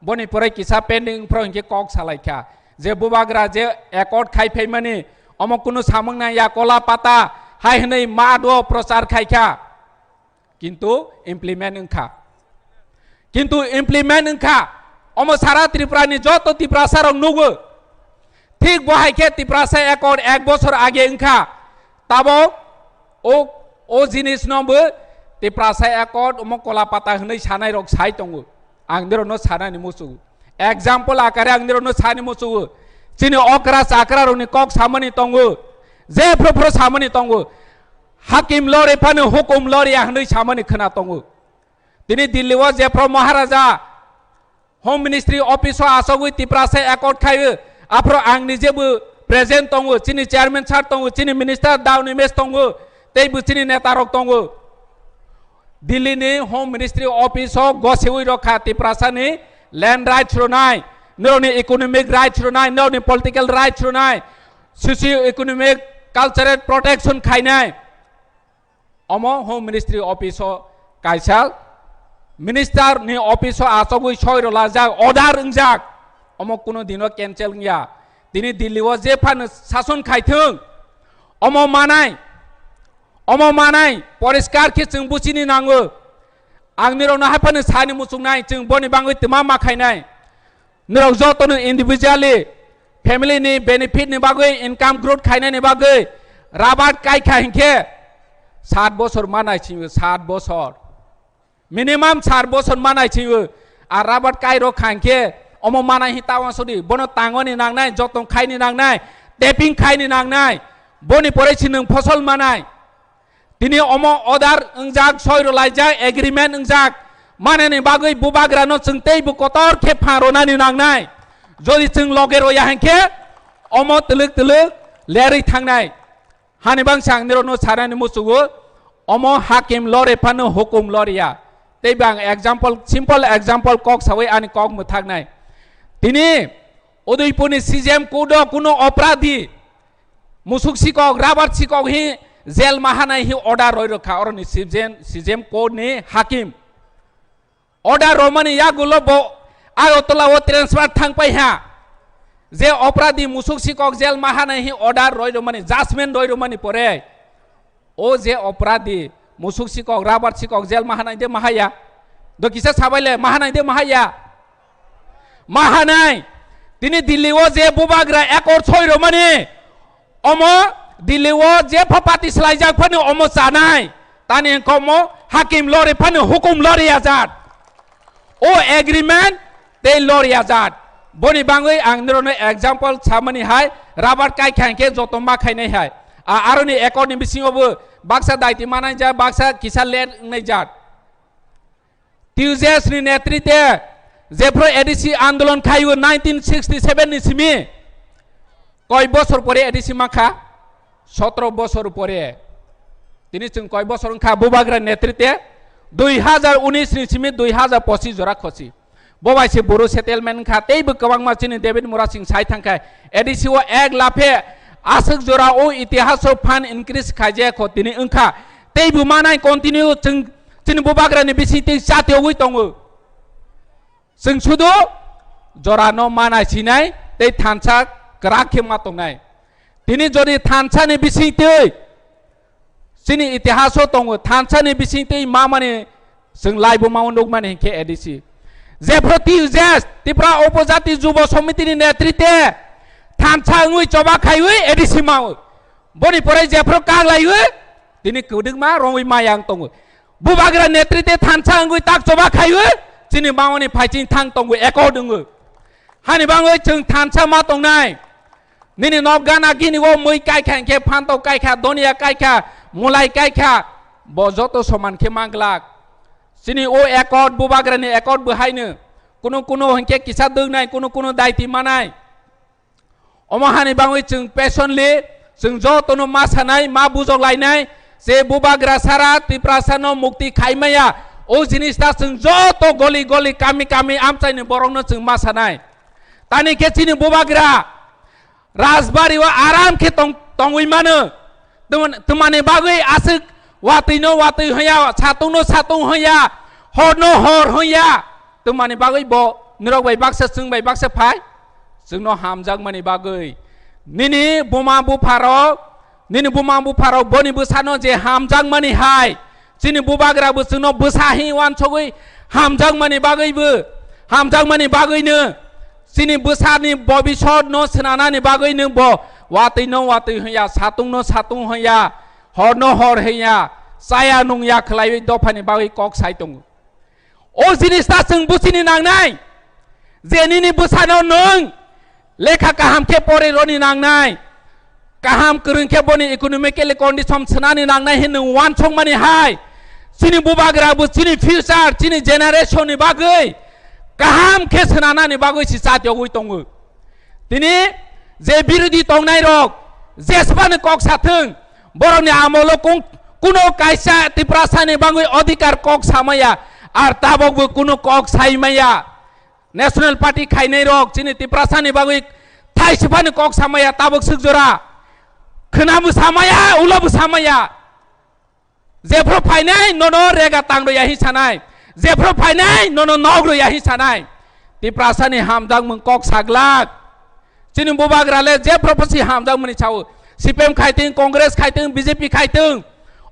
Boni pore kisa pending phro hinkhe kok salaikha je bubagra je accord khai phaimani omo kunu samung nang ya, kola pata hai hwnwi ma do prochar khaikha. Kintu implement wngkha. Kintu implement wngkha. Omo sara Tripura ni joto Tiprasa rok nugo. Thik bo hai khe Tiprasa accord ek bosor age wngkha. Tabo o, o jinis no bo Tiprasa accord omo kola pata hwnwi sanai rok sai tongo. Ang nirok no sanani muchungo. Example akare ang nirok no sani muchungo. Chini okra chakra rok ni kok samani tongo. Je phro phro samani tongo. Hakim lori phano hukum lori ya hwnwi samani khna tongo. Tini Delhi o jephro Maharaja Home Ministry office o asogwi Tiprasa accord khaio, aphro ang nijebo present tongo, chini chairman sir tongo, chini minister Daw Nimesh tongo, tei bo chini neta rok tongo. Delhi ni Home Ministry office o gosiwi rokha Tiprasa ni land rights rwnai, norokni economic rights rwnai, norokni political rights rwnai, socio economic cultural protection khainai. Omo Home Ministry office o kaisa minister ni office o achogwi soi rwlajak, order wngjak. Omo kuno dino cancel wngya. Tini Delhi o je phano sason khaithwng, omo manai, omo manai poriskar khe chwng buchini nango. Ang nirokno hai phano sani muchungnai, chwng boni bangwi twma ma khainai. Norok jotono individually family ni benefit ni bagwi, income growth khainani bagwi rubber kai kha hinkhe sat bosor manai singwi, sat bosor. Minimum sat bosor manai singwi. Ar rubber kai rok kha hinkhe omo manai hi tawa sodi. Bono tangoni nangnai, jotong khaini nangnai, tapping khaini nangnai. Boni pore si nwng phosol manai. Tini omo order wngjak, soi rwlaijak, agreement wngjak, manani bagwi bubagrano chwng teibo kotor khe phan rwnani nangnai. Jodi chwng loge roya hinkhe omo twlwk twlwk lerwi thangnai. Hani bangsa ang nirokno sanani muchungo, omo hakim lore phano hukum loriya. Teibo ang example, simple example kok sawi ani kok mwthaknai. Tini Udaipurni C J M court o kuno opradi musuk sikok, rubber sikok hi jail mahanai hi order roi rokha, oroni C J M, C J M court ni hakim. Order romani yagulo bo Agartala o transfer thangpai ha. Je opradi musuk sikok jail mahanai hi order roi romani, judgment roi romani pore. O je opradi, musuk sikok, rubber sikok, jail mahanai de mahaya. Do kisa sabaile mahanai de mahaya. Mahanai. Tini Delhi o je bubagra accord soi romani, omo Delhi o je pha party slaijak phani omo chanai. Tani engkho omo hakim lori phani hukum lori ajat. O agreement tei lori ajat. Boni bangwi ang nirokno example samani hai, rubber kai kha hinkhe joto ma khainai hai. A, aroni accord ni bisingo bo baksa daiti manai jat, baksa kisa let wngnai jat. Tejas ni netrite jephru A D C andolon khaio nineteen sixty seven ni simi, koi bosor pore A D C makha? Sotro bosor pore. Tini chwng koi bosor wngkha bubagra netrite? Dui hazar unis ni simi dui hazar pochis jora khosi. Bo bai se boro settlement wngkha, teibo kwbangma chini David Murasing sai thangkha, A D C o ek laphe aswk jora o itihas o phan increase khaijak kho, tini wngkha. Teibo manai continue chwng chini bubagra ni bising tei chati ogwi tongo. Chwng sudu jorano manai sinai tei thansa kwrak khe ma tongnai. Tini jodi thansa ni bising twi chini itihas o tongo, thansa ni bising twi ma mani chwng laibo ma nukmani hinkhe A D C. Jephru T U J S, Tripura Upojati Jubo Samiti ni netrite thansa wngwi choba khaiwi A D C mao. Boni pore jephru kak laiwi tini kwdwkma rongwi ma yang tongo. Bubagra netrite thansa wngwi tak choba khaiwi chini mawani phaiching thang tongo, accord wngwi. Hani bangwi chwng thansa ma tongnai. Nini nok gana gini o mui kai kha, hinkhe phantok kai kha, donia kai kha, mulai kai kha, bo joto soman khe manglak. Chini o accord, bubagrani accord bo haino. Kunu kunu hinkhe kisa dwknai, kunu kunu daiti manai. Omo hani bangwi chwng patiently chwng jotono ma sanai, ma bujok lainai, je bubagra sara Tiprasano mukti khai maya, o jinis ta chwng joto goli goli, kami kami amchaini borokno chwng ma sanai. Tani khe chini bubagra Rajbari o aram khe tong-, tongwi mano. Twman-, twmani bagwi aswk watwi no watwi hwnya, satung no satung hwnya, hor no hor hwnya. Twmani bagwi bo norok bai baksa, chwng bai baksa phai. Chwngno hamjakmani bagwi. Nini buma bupharok, nini buma bupharok boni bwsano je hamjakmani hai. Chini bubagra bo chwngno bwsa hi wansogwi hamjakmani bagwi bo, hamjakmani bagwino chini bwsani bobisot no swnanani bagwino bo watwi no watwi hwnya, satung no satung hwnya, hor no hor hwnya, chaya nungya khwlaiwi dophani bagwi kok sai tongo. O jinis ta chwng buchini nangnai je nini bwsano nwng lekha kaham khe pori roni nangnai. Kaham kwrwng khe boni economically condition swnani nangnai hinwi wansokmani hai. Chini bubagra bo chini future, chini generation ni bagwi kaham khe swnanani bagwi si chatiogwi tongo. Tini je birodhi tongnai rok jesbani kok sathwng, borokni amolo kung-, kuno kaisa Tiprasani bagwi odhikar kok samaya, ar tabok bo kuno kok saimaya. National Party khainai rok chini Tiprasani bagwi thaisifani kok samaya tabok swk jora. Khwna bo samaya, ulo bo samaya. Jephru phainai nono rega tang rwya hi sanai. Jephru phainai nono nok rwya hi sanai. Tiprasani hamjakmung kok saglak. Chini bubagra le jephru phaisi hamjakmani sao. C P M khaitwng, Congress khaitwng, B J P khaitwng.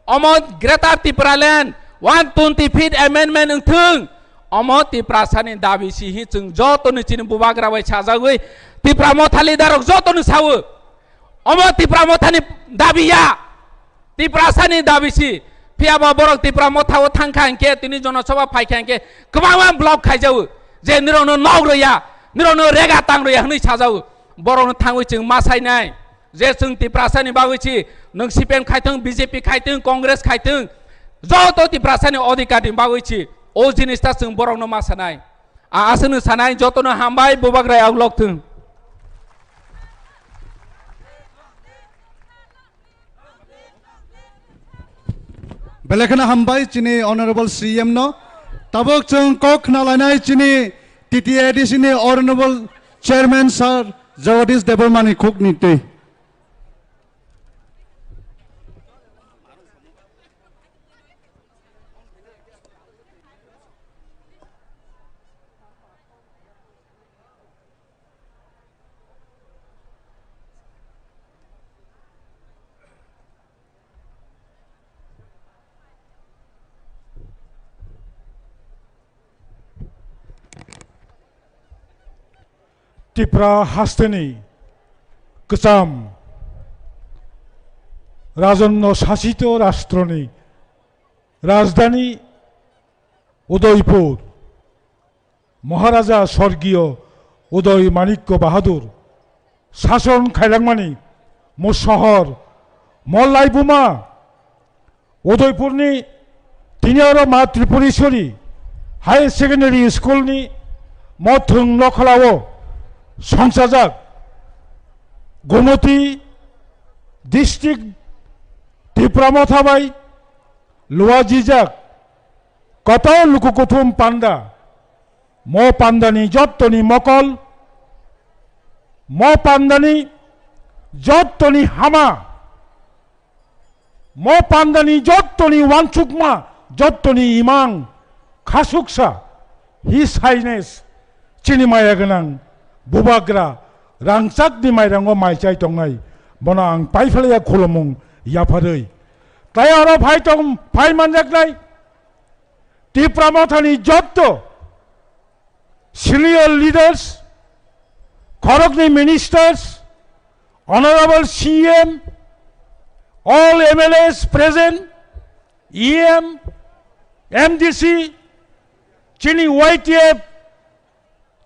Omo Greater Tipraland one twenty fifth amendment wngthwng. Omo Tiprasani dabi si hi chwng jotoni chini bubagra bai sajagwi Tipra Motha leader rok jotoni sao. Omo Tipra Mothani dabi ya. Tiprasani dabi si. Phiya ba borok Tipra Motha o thang kha hinkhe, tini Jonosabha phai kha hinkhe, kwbangma block khaijago. Je nirokno nok rwya, nirokno rega tang rwya hwnwi sajago. Borokno thangwi chwng ma sainai. Je chwng Tiprasani bagwi si, nwng C P M khaitwng, B J P khaitwng, Congress khaitwng, joto Tiprasani odhikar ni bagwi si, o jinis ta chwng borokno ma sanai. A-, aswkno sanai, jotono hambai, bubagra yaklok thwng. Belai kheno hambai chini Honorable C M no. Tabuk chwng kok khna lainai chini T T A D C ni Honorable Chairman Sir Jagadish Debbarma ni khuk ni twi. Tipra hasteni kwcham rajonno sasito rashtroni rajdhani Udaipur, Maharaja Sorgiyo Uday Manikya Bahadur sason khailangmani mo sohor, mo laibuma Udaipurni tini oro Ma Tripureswari Higher Secondary School ni mothwng nokholao songchajak Gumoti District Tipra Motha bai luajijak kotor luku kuthum panda. Mo pandani jottoni mokol, mo pandani jottoni hama, mo pandani jottoni wansukma, jottoni imang, khasuksa, His Highness, chini maya gwnang, bubagra, rangchakni mairango mai chai tongnai, bono ang paiphalaiya khulumung yapharwi. Tai oro phai tong, phai manjaknai, Tipra Mothani jotto senior leaders, khoroknwi ministers, honorable C M, all M L As present, E M, M D C, chini Y T F,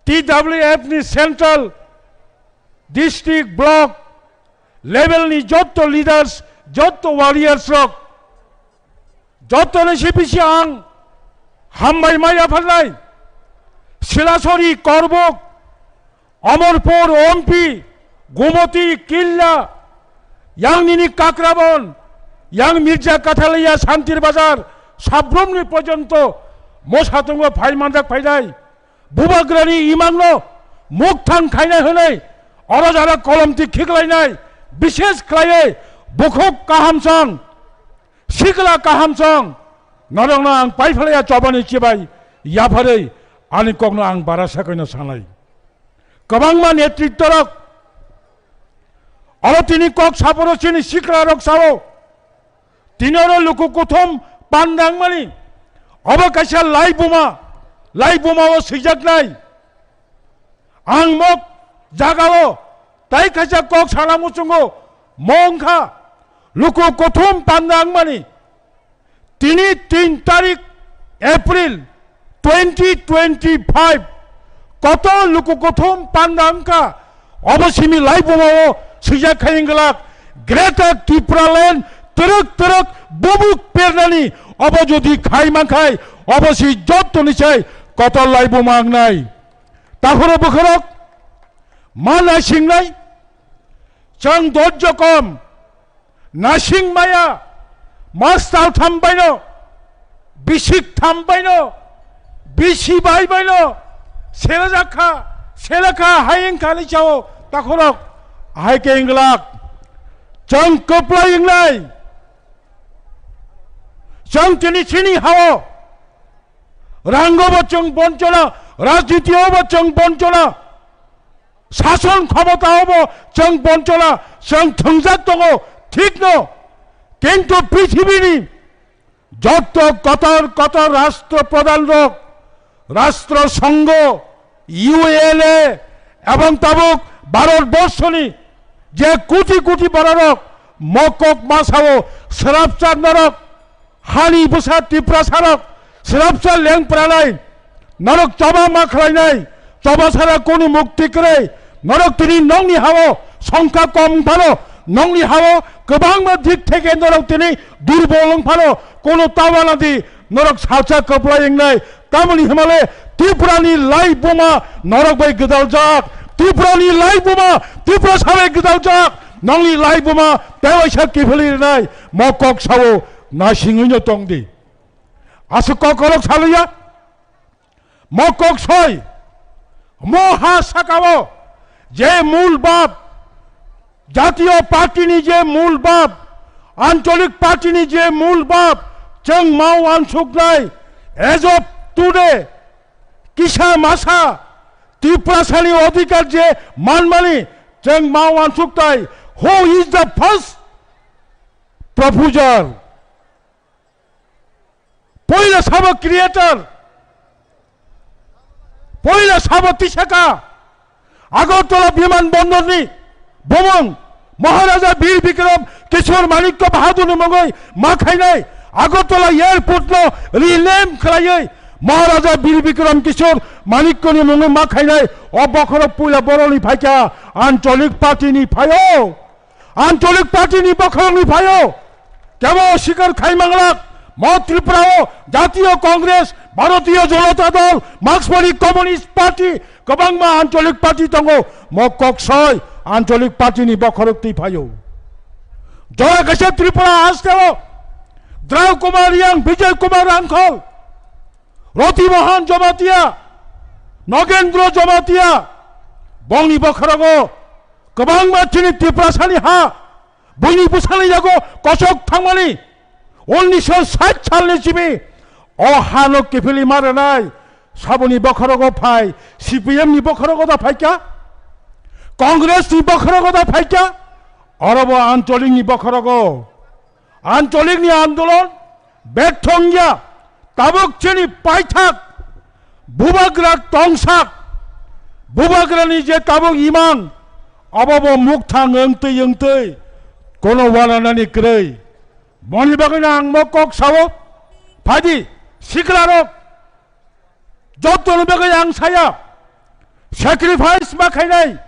T W F ni central, district, block level ni jotto leaders, jotto warriors rok, jotto ni C P C ang hambai maya phalnai. Silasori, Korbuk, Amarpur, Ompi, Gumoti, Killa, yang nini Kakrabon, yang Mirja Kathaliya, Santir Bazar, Sabrumni porjonto mosatungo phai manjak phainai. Bubagrani imangno mukthang khainai hwnwi oro jara kolomti khiklainai, bishes khlaiwi bukhuk kahamsong, sikla kahamsong, norokno ang paiphalaiya chobani chibai yapharwi ani kokno ang bara sakoino sanai. Kwbangma netrittorok oro tini kok saporo chini siklarok sao. Tini oro luku kuthum pandangmani obo kaisa laibuma, laibuma o swijaknai. Ang mok jagao tai kaisa kok sana muchungo mo wngkha luku kuthum pandangmani. Tini tin tarik April twenty twenty-five, kotor luku kuthum panda wngkha, obo simi laibuma o swijak khai wngglak, Greater Tipraland twrwk twrwk bubuk pernani, obo jodi khai mankhai, obo si jottoni sai kotor laibuma wngnai. Takhoro bwkhorok ma naisingnai, chwng dojjo kom, nasing maya, mastal tham baino, bisik tham baino, bisi bai baino, selajakha, selakha, hai wngkha ni chao, takhorok, hai khe wngglak. Chwng kwplai wngnai. Chwng tini chini hao rango bo chwng bonchona, rajniti o bo chwng bonchona, sason khomota o bo chwng bonchona, chwng thwngjak tongo, thik no. Kintu prithibini jotto kotor kotor rashtra pradhan rok, rashtra songho, U N A ebong tabuk Bharat borshoni je koti koti bororok mokok masao srapsa norok hani bwsa Tiprasa rok srapsa lengpranai norok choba ma khlainai, choba sara kunu mukti kwrwi. Norok tini nokni hao songkha kom phano, nokni hao kwbangma dik theke norok tini durbol wng phano, kunu tawana di norok salsa kwplai wngnai. Tamoni hwnmale Tripurani lai buma norok bai gwdaljak, Tripurani lai buma Tiprasa bai gwdaljak, nokni lai buma tewaisa kiphilwi rwnai. Mo kok sao nasingwino tongdi. Aswk kok kolok saluya. Mo kok soi, mo ha sakao je mul bab, jatiyo party ni je mul bab, ancholik party ni je mul bab, chwng ma uansuknai, as of today, kisa masa, Tiprasani odhikar je manmani, chwng ma uansuknai, who is the first proposer? Poila sabo creator, poila sabo tisaka, Agartala biman bondorni bumung Maharaja Bir Bikram Kishore Manikya Bahadurni mungwi ma khainai, Agartala airport no rename khlaiwi Maharaja Bir Bikram Kishore Manikyani mungwi ma khainai, o bokhorok poila boroni phaikha, ancholik party ni phaio. Ancholik party ni bokhorokni phaio kebo sikar khai manglak, mo Tripura o Jatiyo Congress, Bharatiyo Janata Dal, Markswadi Communist Party, kwbangma ancholik party tongo, mo kok soi ancholik party ni bokhorok twi phaio. Jora kaisa Tripura haste o Drau Kumar Riang, Bijay Kumar Rangkhol, Roti Mohan Jamatia, Nogendra Jamatia, bongni bokhorogo kwbangma chini Tiprasani ha, buini bwsani yago kochok thangmani, unnisho sait salni simi o hano kiphilwi ma rwnai. Saboni bokhorogo phai, C P M ni bokhorogo da phaikha, Congress ni bokhorogo da phaikha, orobo ancholik ni bokhorogo. Ancholik ni andolon bertho wngya, tabuk chini paithak bubagra tongsak, bubagrani je tabuk imang, abo bo mukthang wngtwi wngtwi kono wananani kwrwi. Boni bagwino ang mo kok sao, phaidi siklarok, jotoni bagwi ang saya, sacrifice ma khainai.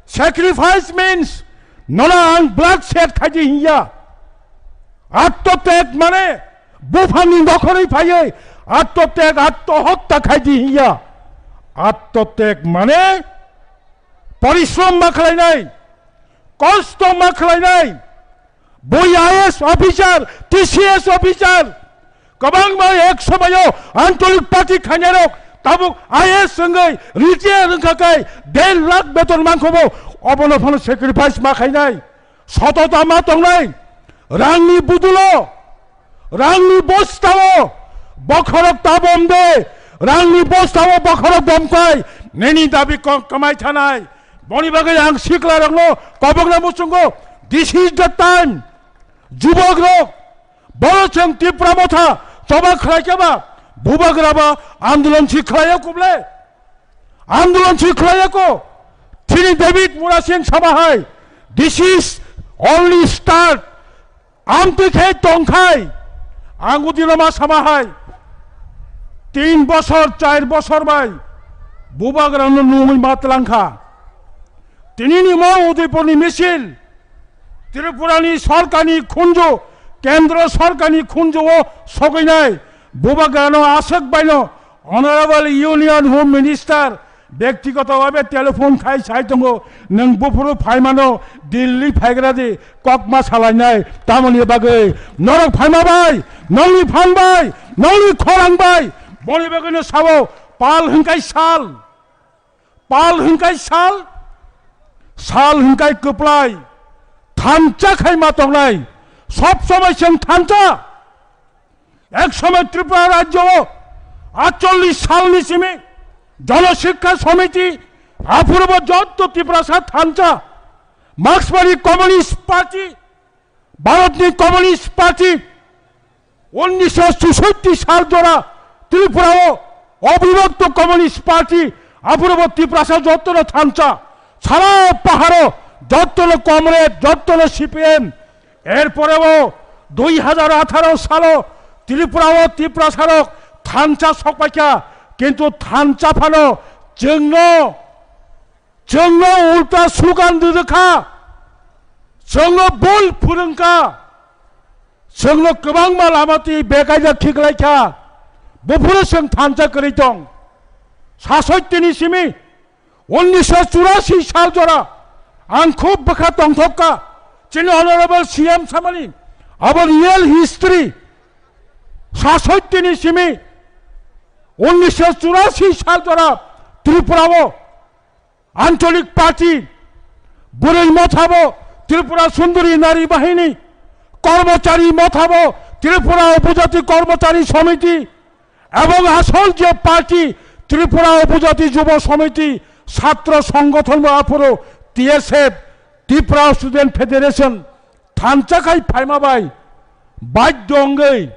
Sacrifice means nono ang blood shed khaidi hinya. Attotek mane buphangni nokhorwi phaiwi attotek, attohotta khaidi hinya. Attotek mane porishrom ma khlainai, kosto ma khlainai. Bui I A S officer, T C S officer, kwbangma ek somoyo ancholik party khainarok tabuk I A S wngwi retire wngkha khe der lakh beton mankhobo, obono phano sacrifice ma khainai, sotota ma tongnai, rangni budulo, rangni bostao bokhorok ta bomde, rangni bostao bokhorok bomkhai, nini dabi kok kamai thanai. Boni bagwi ang siklarokno kobokna muchungo, this is the time. Jubokrok, boro chwng Tipra Motha choba khlai khe ba, bubagra ba andolon si khlaiya kuble? Andolon si khlaiya ko? Chini David Murasing sama hai, this is only start. Amtwi khe tongkhai, ang udino ma sama hai, tin bosor, char bosor bai bubagrano nungwi ma tlangkha. Tinini mo Udaipurni misil, Tripurani sorkarni khunju, kendro sorkarni khunju o sogwinai bubagrano aswk baino Honorable Union Home Minister bektigoto bhabe telephone khai sai tongo, nwng buphuru phaimano Delhi phaigra di, kokma salainai, tamoni bagwi norok phaima bai, nongni phan bai, nongni khorang bai, boni bagwino sao, pal hwnkai sal. Pal hwnkai sal, sal hwnkai kwplai, thansa khai ma tongnai. Sob somoi chwng thansa. Ek somoi Tripura rajyo o atchollish salni simi Jonoshiksha Samiti, aphuru bo jotto Tiprasa thansa, Marksbari Communist Party, Bharatni Communist Party, unnisho chushotti sal jora Tripura o obibhakto Communist Party, aphuru bo Tiprasa jottono thansa, sara paharo jottono comrade, jottono C P M. Erpore bo dui hajar atharo salo Tripura o Tiprasa rok thansa sokpaikha, kintu thansa phano chwngno Chwngno ulta slogan rwrwkha, chwngno bul phwrwngkha, chwngno kwbangma lama twi bekaida khiklaikha, buphuru chwng thansa kwrwi tong. Sasoittini simi unnisho churasi sal jora ang khub bwkha tongthokka, chini honorable C M samani abo real history. Sasoittini simi unnisho churasi sal jora Tripura o Ancholik Party, Bwrwi Mothabo Tripura Sundori Nari Bahini, Kormochari Mothabo Tripura Upojati Kormochari Samiti, ebong asol je party Tripura Upojati Jubo Samiti, Satro Songothon bo aphuru T S F, Tripura Student Federation, thansa khai phaima bai badhyo wngwi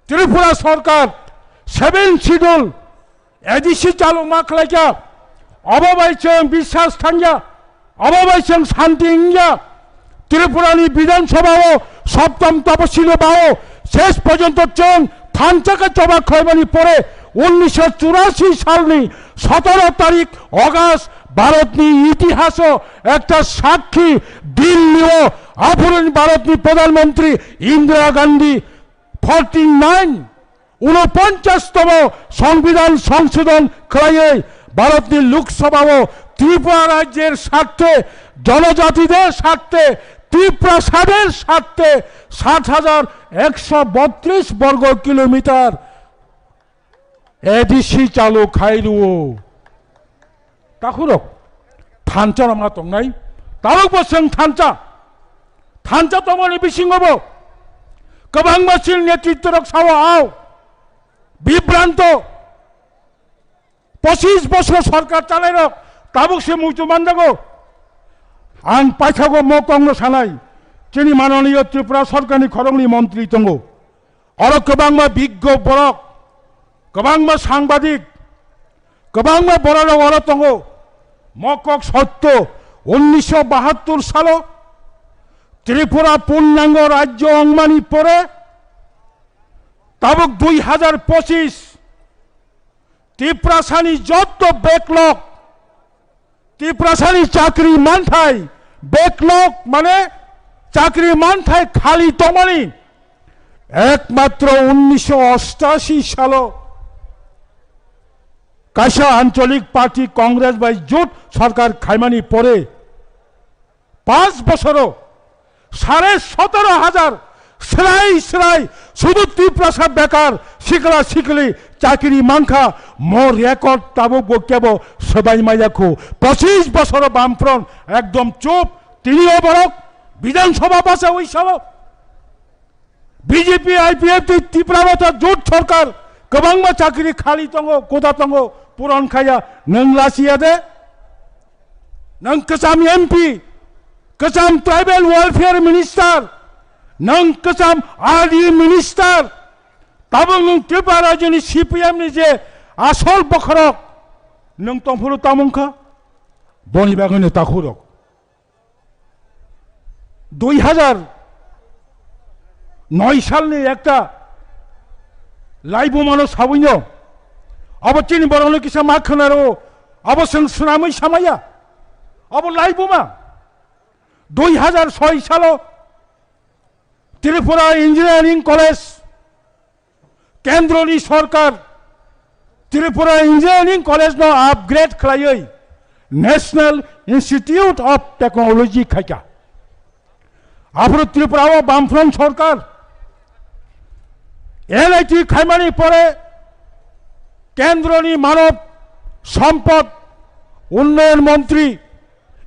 Tripura Sarkar seven Schedule A D C chalu ma khlaikha, obo bai chwng biswas thangya, obo bai chwng santi wngya. Tripura ni Bidhan Sabha o Saptam Tapasili bao ses porjonto chwng thansa khe choba khlaimani pore unnisho churasi salni sotoro tarik August Bharatni itihaso ekta sakhi Delhi o aphuruni Bharatni Pradhan Mantri Indira Gandhi forty nine, unoponchas tomo Songbidan songsodon khlaiwi Bharatni Lok Sabha o Tripura rajyer sarthe, jonojatide sarthe, Tiprasader sarthe sat hajar ekso botris borgo kilometer A D C chalu khai rwo. Takhurok thansa rok ma tongnai, tabuk bo chwng thansa, thansa tongmani bisingo bo kwbangma chini netritto rok sao, ao bibranto, pochis bosor sarkar chanai rok tabuk se muitu manjago. Ang paithago mo kongno sanai, chini mananiyo Tripura sarkarni khoroknwi montri tongo, oro kwbangma biggo borok, kwbangma sangbadik, kwbangma bororok oro tongo. Mo kok sotto, unnisho bahattur salo Tripura purnango rajyo wngmani pore tabuk dui hajar pochis Tiprasani jotto backlog, Tiprasani chakri manthai, backlog mane chakri manthai khali tongmani, ekmatro unnisho ostashi salo kaisa Ancholik Party Congress bai jot sarkar khaimani pore panch bosoro sare sotoro hajar srai srai sudu Tiprasa bekar sikla sikli chakri mankha, mo record tabuk bo kebo swbai maya khu. Pochis bosoro Bamfront ekdom chup, tini o borok Bidhan Sabha bachawi salo. B J P, I P F T, Tipra Motha jot sarkar kwbangma chakri khali tongo, kota tongo, puron khaya, nwng lachiya de? Nwng kwcham M P, kwcham Tribal Welfare Minister, nwng kwcham R D Minister, tabuk nwng Tripura rajyoni C P M ni je asol bokhorok, nwng tongphuru tamung kha? Boni bagwino takhurok. Dui hajar noi salni ekta laibumano sabwino abo chini borokno kisa ma khwnaro, abo chwng swnamwi samaya, abo laibuma. Dui hajar soi salo Tripura Engineering College, Kendroni sorkar Tripura Engineering College no upgrade khlaiwi National Institute of Technology khaikha. Aphuru Tripura o Bamfront sorkar N I T khaimani pore Kendroni Manav Sampad Unnayan Montri,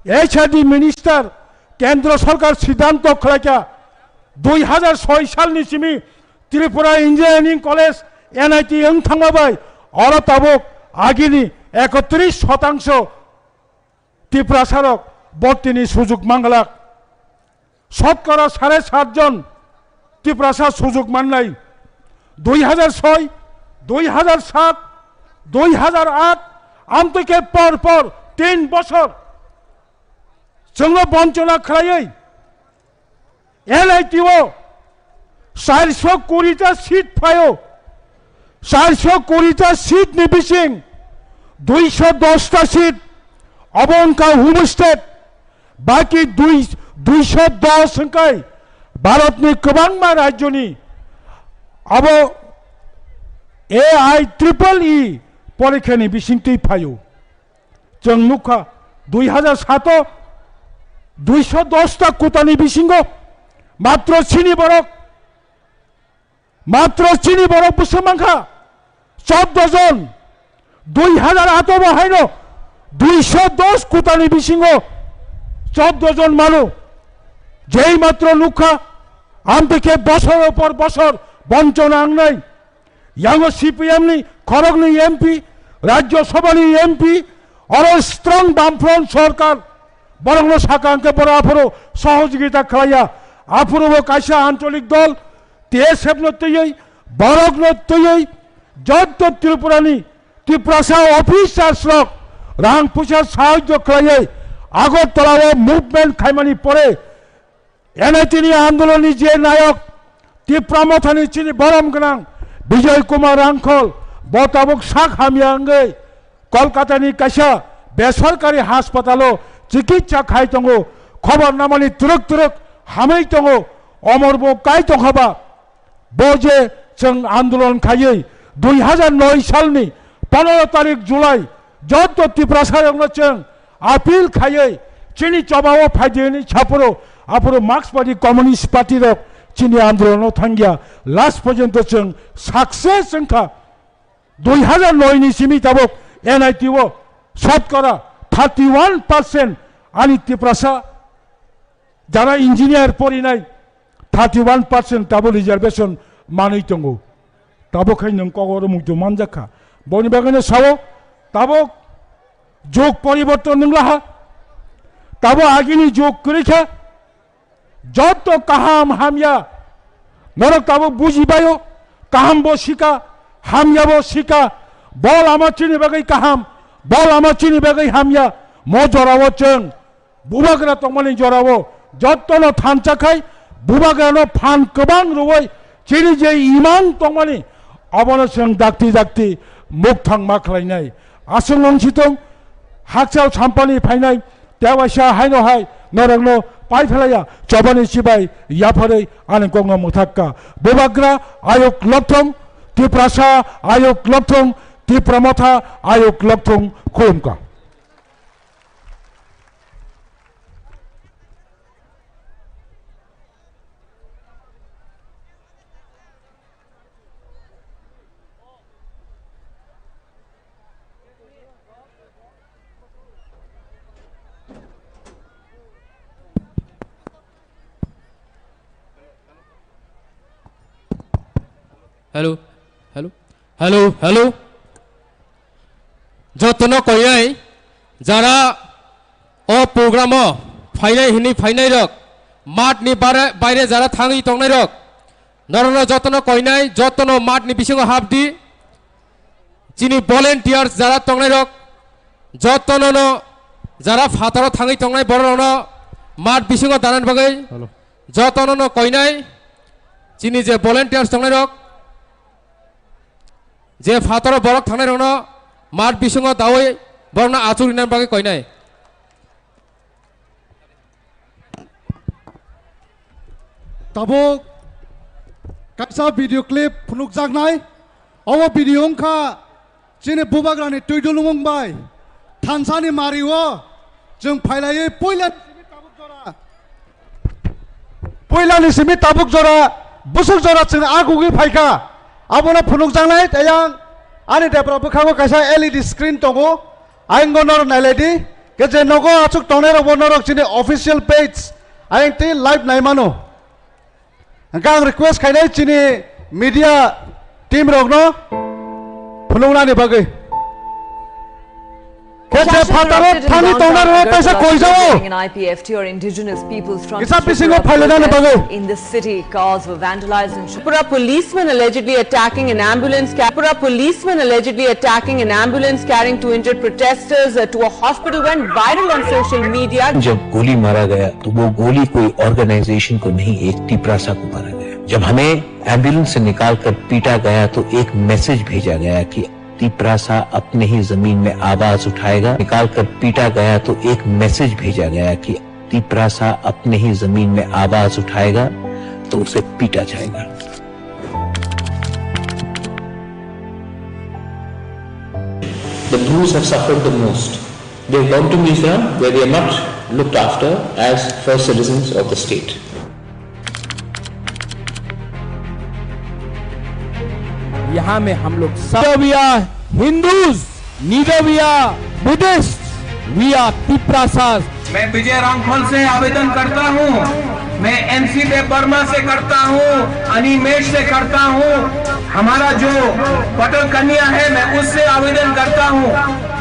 H R D Minister Kendro sorkar siddhanto khlaikha, dui hazar soi salni simi Tripura Engineering College, N I T wng thangma bai oro tabuk agini ekotris shotangso Tiprasarok bortini sujuk manglak. Shotkora sare sat jon Tiprasa sujuk mannai. Dui hazar soi, dui hazar sat, dui hazar at, amtwi khe por por tin bosor chwngno bonchona khlaiwi N I T o charso kuri ta seat phaio. Charso kuri ta seat ni bising duiso dos ta seat obo wngkha home state, baki dui, duiso dos wngkha Bharat ni kwbangma rajyo ni. Abo A I triple E porikha ni bising twi phaio. Chwng nukha, dui hazar sat o duiso dos ta kutani bisingo matro chini borok, matro chini borok bwswk mankha chordo jon, dui hazar ato bo haino duiso dos kutani bisingo chordo jon mano. Jei matro nukha, amtwi khe bosor por bosor bonchona wngnai. Yango C P M ni khoroknwi M P, Rajya Sabha ni M P, oro strong Bamfront sorkar, borokno saka hwnkhe borok aphuru sohojogita khlaiya. Aphuru bo kaisa ancholik dol T S F no twiwi, borokno twiwi, jotto Tripura ni Tiprasa officers rok rang puisa sahajyo khlaiwi Agartala o movement khaimani pore N I T ni andolon ni je nayok, Tipra Motha ni chini borom gwnang Bijoy Kumar Rangkhol, bo tabuk sak hamya wngwi Kolkata ni kaisa besorkari haspatalo chikitsa khai tongo. Khobor namani twrwk twrwk hamwi tongo. Omor bo kai tongkha ba. Bo je chwng andolon khaiwi dui hazar noi salni pondro tarik July jotto Tiprasarokno chwng appeal khaiwi chini chobao phaidi hwnwi saphuru, aphuru Marxist Party, Communist Party rok chini andolono thangya, last porjonto chwng success wngkha. Dui hazar noi ni simi tabuk N I T o shotkora thirty one percent ani Tiprasa jara engineer porinai thirty one percent tabuk reservation manwi tongo. Tabuk khai nwng kok oro muitu manjak kha. Boni bagwino sao, tabuk jug poriborton nwng laha. Tabuk agini jug kwrwi kha. Jotto kaham hamya norok tabuk buji baio. Kaham bo sika, hamya bo sika. Bo lama chini bagwi kaham, bo lama chini bagwi hamya. Mo jorao chwng Bubagra tongmani jorao jottono thansa khai, Bubagrano phan kwbang rwui chini je imang tongmani, abono chwng dakti dakti mukthang ma khlainai. Aswk wng si tong, hakchal sampani phainai, tewaisa haino hai norokno pai phlaiya, chobani chibai yapharwi ani kokno mwthakka. Bubagra ayuk lokthong, Tiprasa ayuk lokthong, Tipra Motha ayuk lokthong, khulumkha. Hello, hello, hello, hello. Jotono koinai jara o program o phainai hwnwi phainai rok, mat ni bare-, baire jara thangwi tongnai rok, norokno jotono koinai, jotono mat ni bisingo hapdi. Chini volunteers jara tongnai rok, jotono no jara phataro thangwi tongnai borok rokno mat bisingo danan bagwi, hello, jotono no koinai. Chini je volunteers tongnai rok, je phataro borok thangnai rokno mat bisingo dawi borokno achuk rinani bagwi koinai. Tabuk kaisa video clip phunukjaknai. Obo video wngkha chini Bubagrani twi dulumung bai thansani mario chwng phailaiwi puila Puilani simi tabuk jora, bwswk jora chwng agugwi phaikha. Abono phunukjaknai tei ang ani debra bwkhango kaisa L E D screen tongo. Ayang norok nailaidi. Khe je nogo achuk tongnairokbo norok chini official page Ayang tei live nai mano. Hwnkhe ang request khainai chini media team rokno phunuknani bagwi. Khe je phataro thani tongnai rok kaisa koijao. Kisa bisingo phailainani bagwi. In the city, cars were vandalized and Tripura policeman allegedly attacking an ambulance ca-, Tripura policeman allegedly attacking an ambulance carrying two injured protesters, uh, to a hospital went viral on social media. जब गोली मारा गया, तो वो गोली कोई ऑर्गेनाइजेशन को नहीं, एक तिपरासा को मारा गया। जब हमें एम्बुलेंस से निकालकर पीटा गया, तो एक मैसेज भेजा गया कि तिपरासा अपने ही जमीन में आवाज उठाएगा। निकालकर पीटा गया, तो एक मैसेज भेजा गया कि तिपरासा अपने ही जमीन में आवाज उठाएगा, तो उसे पीटा जाएगा। The Brus have suffered the most. They have gone to Mizoram, where they are not looked after as first citizens of the state. यहाँ में हम लोग सब, we are Hindus, neither we are Buddhists, we are Tiprasas. मैं विजय रांखल से आवेदन करता हूं, मैं एनसी देव वर्मा से करता हूं, अनिमेश से करता हूं, हमारा जो पटल कन्या है, मैं उससे आवेदन करता हूं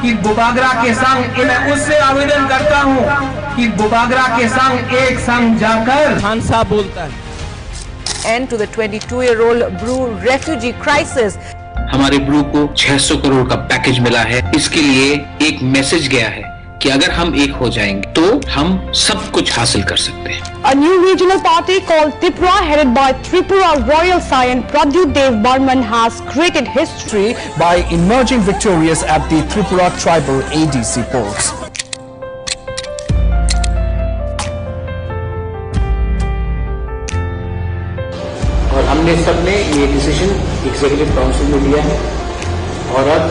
कि बुबागरा के संग, मैं उससे आवेदन करता हूं कि बुबागरा के संग एक संग जाकर। खान साहब बोलता है। End to the twenty-two-year-old Bru refugee crisis. हमारे ब्रू को छह सौ करोड़ का पैकेज मिला है, इसके लिए एक मैसेज गया है कि अगर हम एक हो जाएंगे तो हम सब कुछ हासिल कर सकते हैं। A new regional party called Tipra, headed by Tripura Royal Scion Pradyut Dev Barman, has created history by emerging victorious at the Tripura Tribal A D C polls. और हमने सब ने ये डिसीजन एग्जीक्यूटिव काउंसिल में लिया है। और अब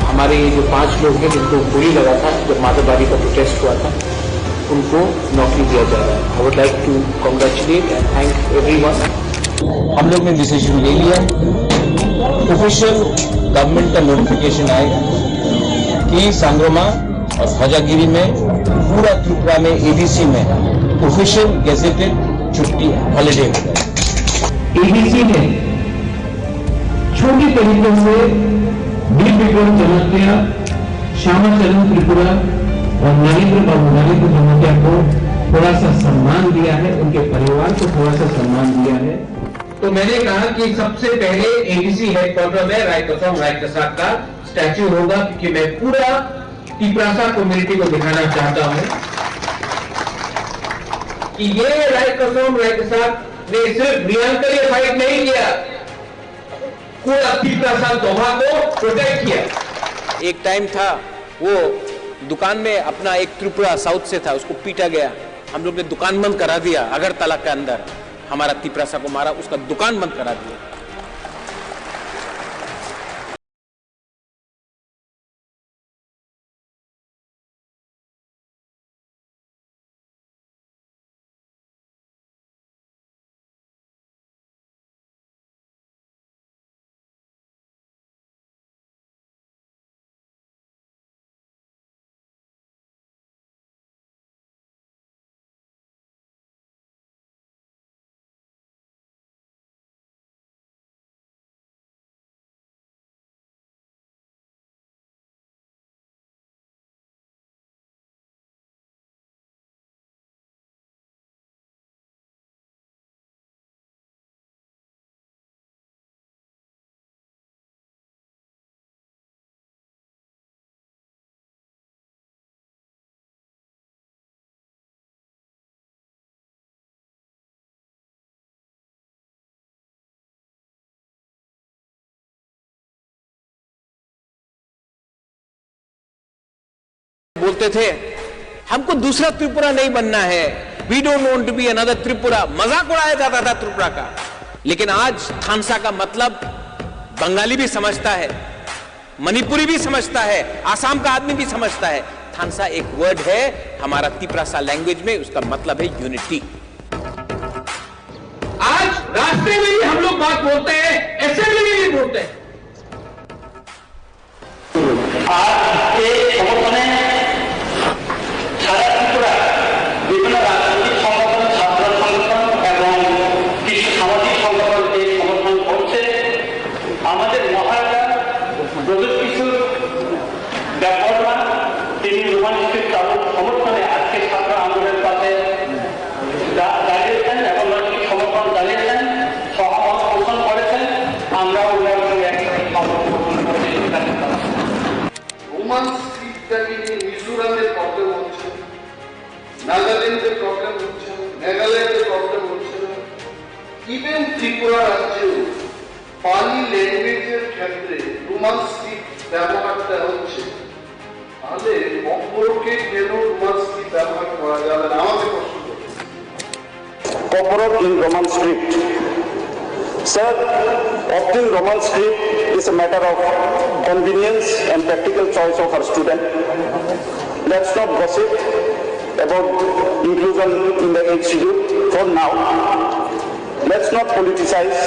हमारे ये जो पांच लोग हैं जिनको गोली लगा था जब माधवबाड़ी का प्रोटेस्ट हुआ था, उनको नौकरी दिया जा रहा है। I would like to congratulate and thank everyone. हम लोग ने डिसीजन ले लिया, ऑफिशियल गवर्नमेंट का नोटिफिकेशन आएगा कि सांग्रोमा और ध्वजागिरी में पूरा त्रिपुरा में एडीसी में ऑफिशियल गैजेटेड छुट्टी, हॉलीडे होगा। एडीसी ने छोटे तरीके से वीर विक्रम जमातिया, श्यामा चरण त्रिपुरा और नरेंद्र बाबू, नरेंद्र जमातिया को थोड़ा सा सम्मान दिया है, उनके परिवार को थोड़ा सा सम्मान दिया है। तो मैंने कहा कि सबसे पहले एडीसी हेडक्वार्टर में राय कसम राय कसाक का स्टैचू होगा, क्योंकि मैं पूरा तिपरासा कम्युनिटी को दिखाना चाहता हूं कि ये राय कसम राय कसाक ने सिर्फ रियांक के लिए फाइट नहीं किया, पूरा तिपरासा दोहा को प्रोटेक्ट किया। एक टाइम था, वो दुकान में अपना एक त्रिपुरा साउथ से था, उसको पीटा गया, हम लोग ने दुकान बंद करा दिया। अगरतला के अंदर हमारा तिपरासा को मारा, उसका दुकान बंद करा दिया। बोलते थे, हमको दूसरा त्रिपुरा नहीं बनना है, we don't want to be another Tripura। मजाक उड़ाया जाता था त्रिपुरा का। लेकिन आज थानसा का मतलब बंगाली भी समझता है, मणिपुरी भी समझता है, आसाम का आदमी भी समझता है। थानसा एक वर्ड है हमारा तिपरासा लैंग्वेज में, उसका मतलब है यूनिटी। आज रास्ते में भी हम लोग बात बोलते हैं, असेंबली में भी बोलते हैं। आज के संगठने सारा त्रिपुरा विभिन्न राजनीतिक संगठन Even Tripura রাজ্যেও পালি ল্যাঙ্গুয়েজের ক্ষেত্রে রোমান স্ক্রিপ্ট ব্যবহারটা হচ্ছে, তাহলে ককবরকে কেন রোমান স্ক্রিপ্ট ব্যবহার করা যাবে না? আমাকে প্রশ্ন করতে। Kokborok in Roman script. Sir, opting Roman script is a matter of convenience and practical choice of our student. Let's not gossip about inclusion in the institute for now. Let's not politicize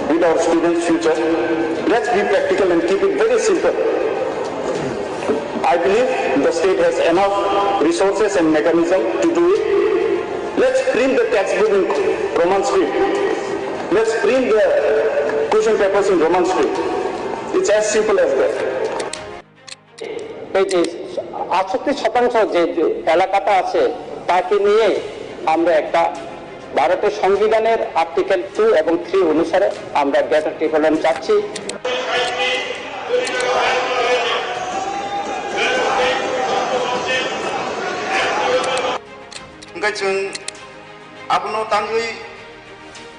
with our students' future. Let's be practical and keep it very simple. I believe the state has enough resources and mechanism to do it. Let's print the textbook in Roman script. Let's print the question papers in Roman script. It's as simple as that. এই যে আটষট্টি শতাংশ যে এলাকাটা আছে, তাকে নিয়ে আমরা একটা ভারতের সংবিধানের আর্টিকেল টু এবং থ্রি অনুসারে আমরা গ্রেটার টিপোল্যান্ড চাচ্ছি। Hwnkhe chwng abono tangwi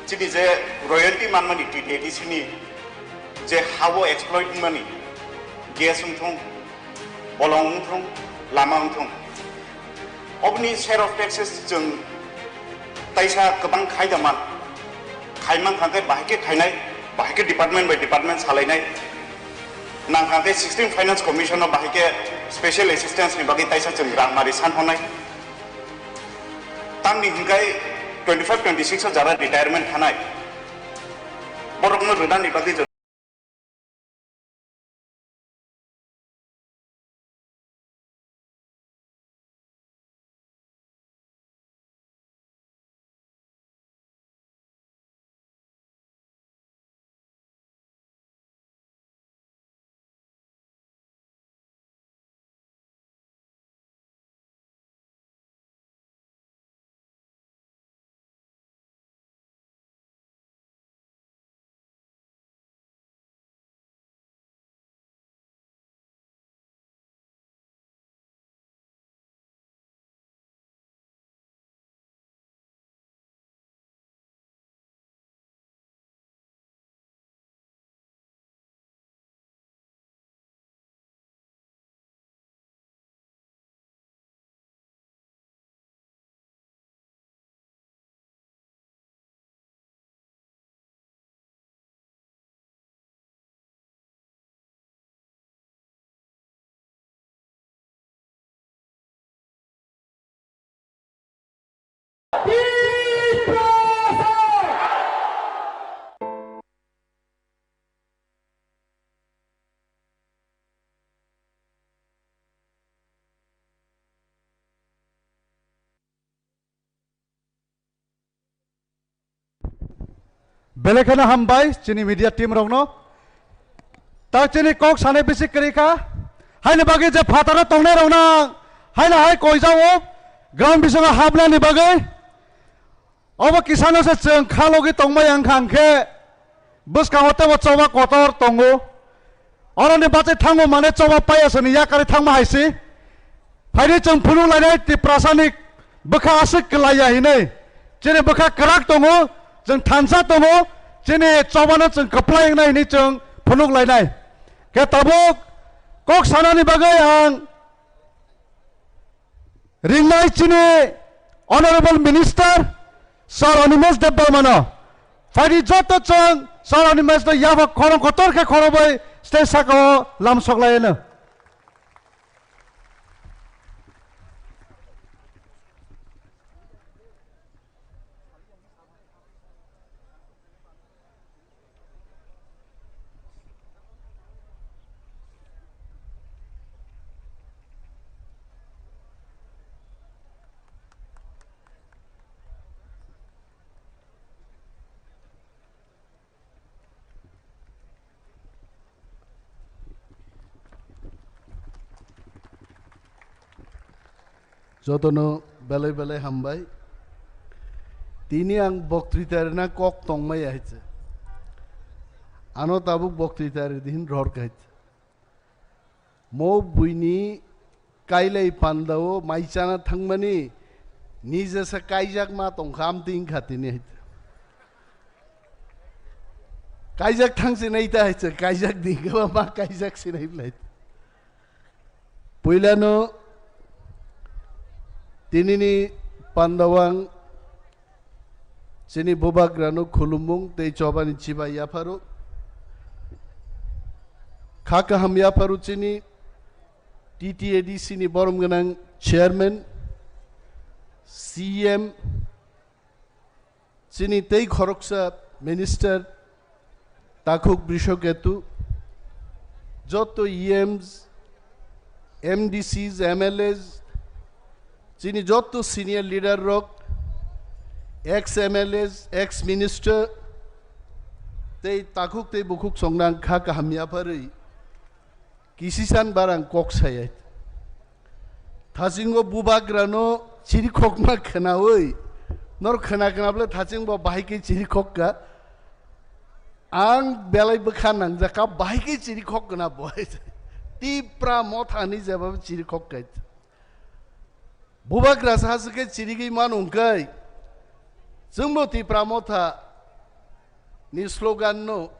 chini je royalty manmani T T A D C ni je ha-o exploit wngmani, gas wngthung, bolong wngthung, lama wngthung, oboni share of taxes chwng taisa kwbang khaida man, khaimang kha khe bahai khe khainai, bahai khe department by department salainai, nang kha khe sixteen Finance Commission no bahai khe special assistance ni bagwi taisa chwng rang mari san hwnai. Tamni hwnkhe twenty five twenty six o jara retirement thanai, borokno rwnani bagwi Belai kheno hambai chini media team rokno. Ta chini kok sanai bisi kwrwi kha. Haini bagwi je phataro tongnai rok nang, haino hai koijao ground bisingo hapnani bagwi. Obo kisano se chwng kha logi tongmaya wngkha hwnkhe bwskango teibo choba kotor tongo. Oroni bachai thango mane choba paiya soni yakarwi thangma hai se. Phaidi chwng phunuk lainai Tiprasani bwkha aswk kwlaiya hinwi. Chini bwkha kwrak tongo, chwng thansa tongo, chini chobano chwng kwplai wngnai hinwi chwng phunuk lainai. Khe tabuk kok sanani bagwi ang ringnai chini Honorable Minister Sir Animesh Debbarmano. Phaidi joto chwng Sir Animesh no yapha khorang kotor khe khorokbai stage sakao lam soklaiyano. Jotono belai belai hambai. Tini ang boktwita rwna kok tongmaya hai se. Ano tabuk boktwita rwdi hin rohor kha hai se. Mo buini kailai pandao mai chana thangmani Nije se kaijak ma tongkha, amtwi wngkha tini hai. Kaijak thang se nai ta hai se, kaijak di khe ma kaijak se nai blai. Puilano tinini pandawang chini bubagrano khulumung tei chobani chibai yapharo. Kha kaham yapharo chini T T A D C ni borom gwnang chairman, C M, chini tei khoroksa minister, Takhuk Brishoketu, joto E Ms, M D Cs, M L As, chini joto senior leader rok, ex M L As, ex minister, tei takhuk tei bukhuk songnang kha kaham yapharwi kisisan barang kok sayai. Thasingo bubagrano chirikhokma khwnawi, nor khwna khwnaple thasingbo bahai khe chirikhok kha. Ang belai bwkha nangjak kha, bahai khe chirikhok khwna bo. Tipra Mothani jeba chirikhok kha. Bubagra sa se khe chirigwi mano hwnkhe, chwngbo Tipra Motha ni slogan no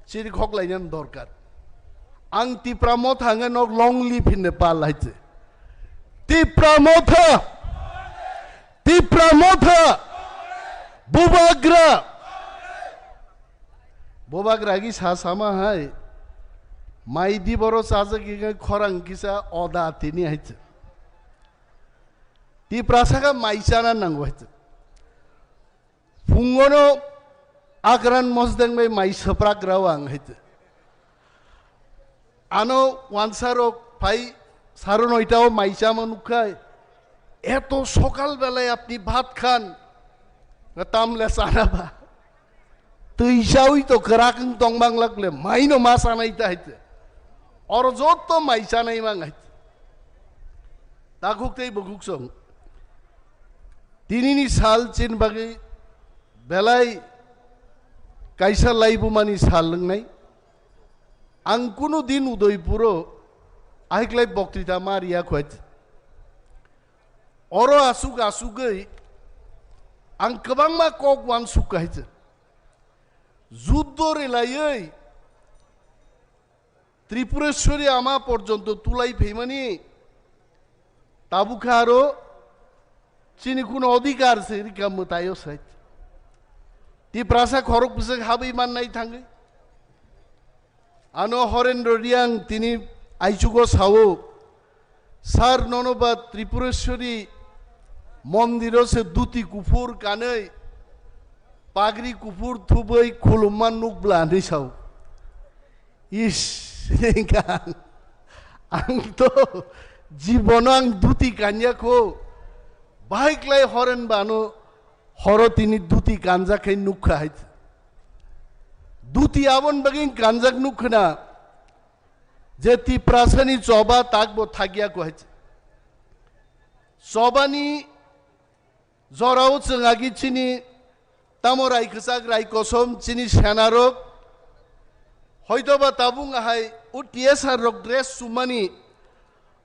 chirikhok lainani dorkar. Ang Tipra Motha hwnwi nok long live hinwi pal hai se. Tipra Motha! Tipra Motha! Bubagra! Bubagra gi sa sama hai. Mai di boro chajak gi khorang kisa oda tini hai se. Tiprasa kha mai chana nango hai se. Phungono Akran Mosdeng bai mai swprak rao ang hai te. Ano wansarok phai saro noitao mai chama nukkhai. Eto sokal belai apni bhat khan? Tamle chana ba. Twi chawi to kwrak wng tong bang lak le, mai no ma chanai ta hai te. Oro jotto mai chanai mang hai te. Takhuk tei bukhuk song. Tinini sal chin bagwi belai kaisa laibumani sal wngnai. Ang kunu din Udaipuro ahiklai boktwita ma riya khwait. Oro asuk asugwi ang kwbangma kok uansuk kaisa. Juddo relaiwi Tripureshwari ama porjonto tulai phaimani tabukha aro chini kuno odhikar se rika mwtaio sait. Tiprasa khorok bwswk habwi mannai thangwi. Ano Horendro Riang tini aichugo sao, "Sir, nono ba Tripureshwari mondiro se dhuti kuphur kanwi, pagri kuphur thubwi khulumma nukbla," hinwi sao. Is, hwnkha ang, ang to jibono ang dhuti kanya kho, bahai klai Horen bano horo tini dhuti kanjak khai nukha hai. Dhuti abon bagwi kanjak nukhna je Tiprasani choba takbo thakya kho hai. Chobani jorao chwng agi chini tamo rai kwchak rai kosom chini senarok hoitoba tabung ahai o T S R rok dress chumani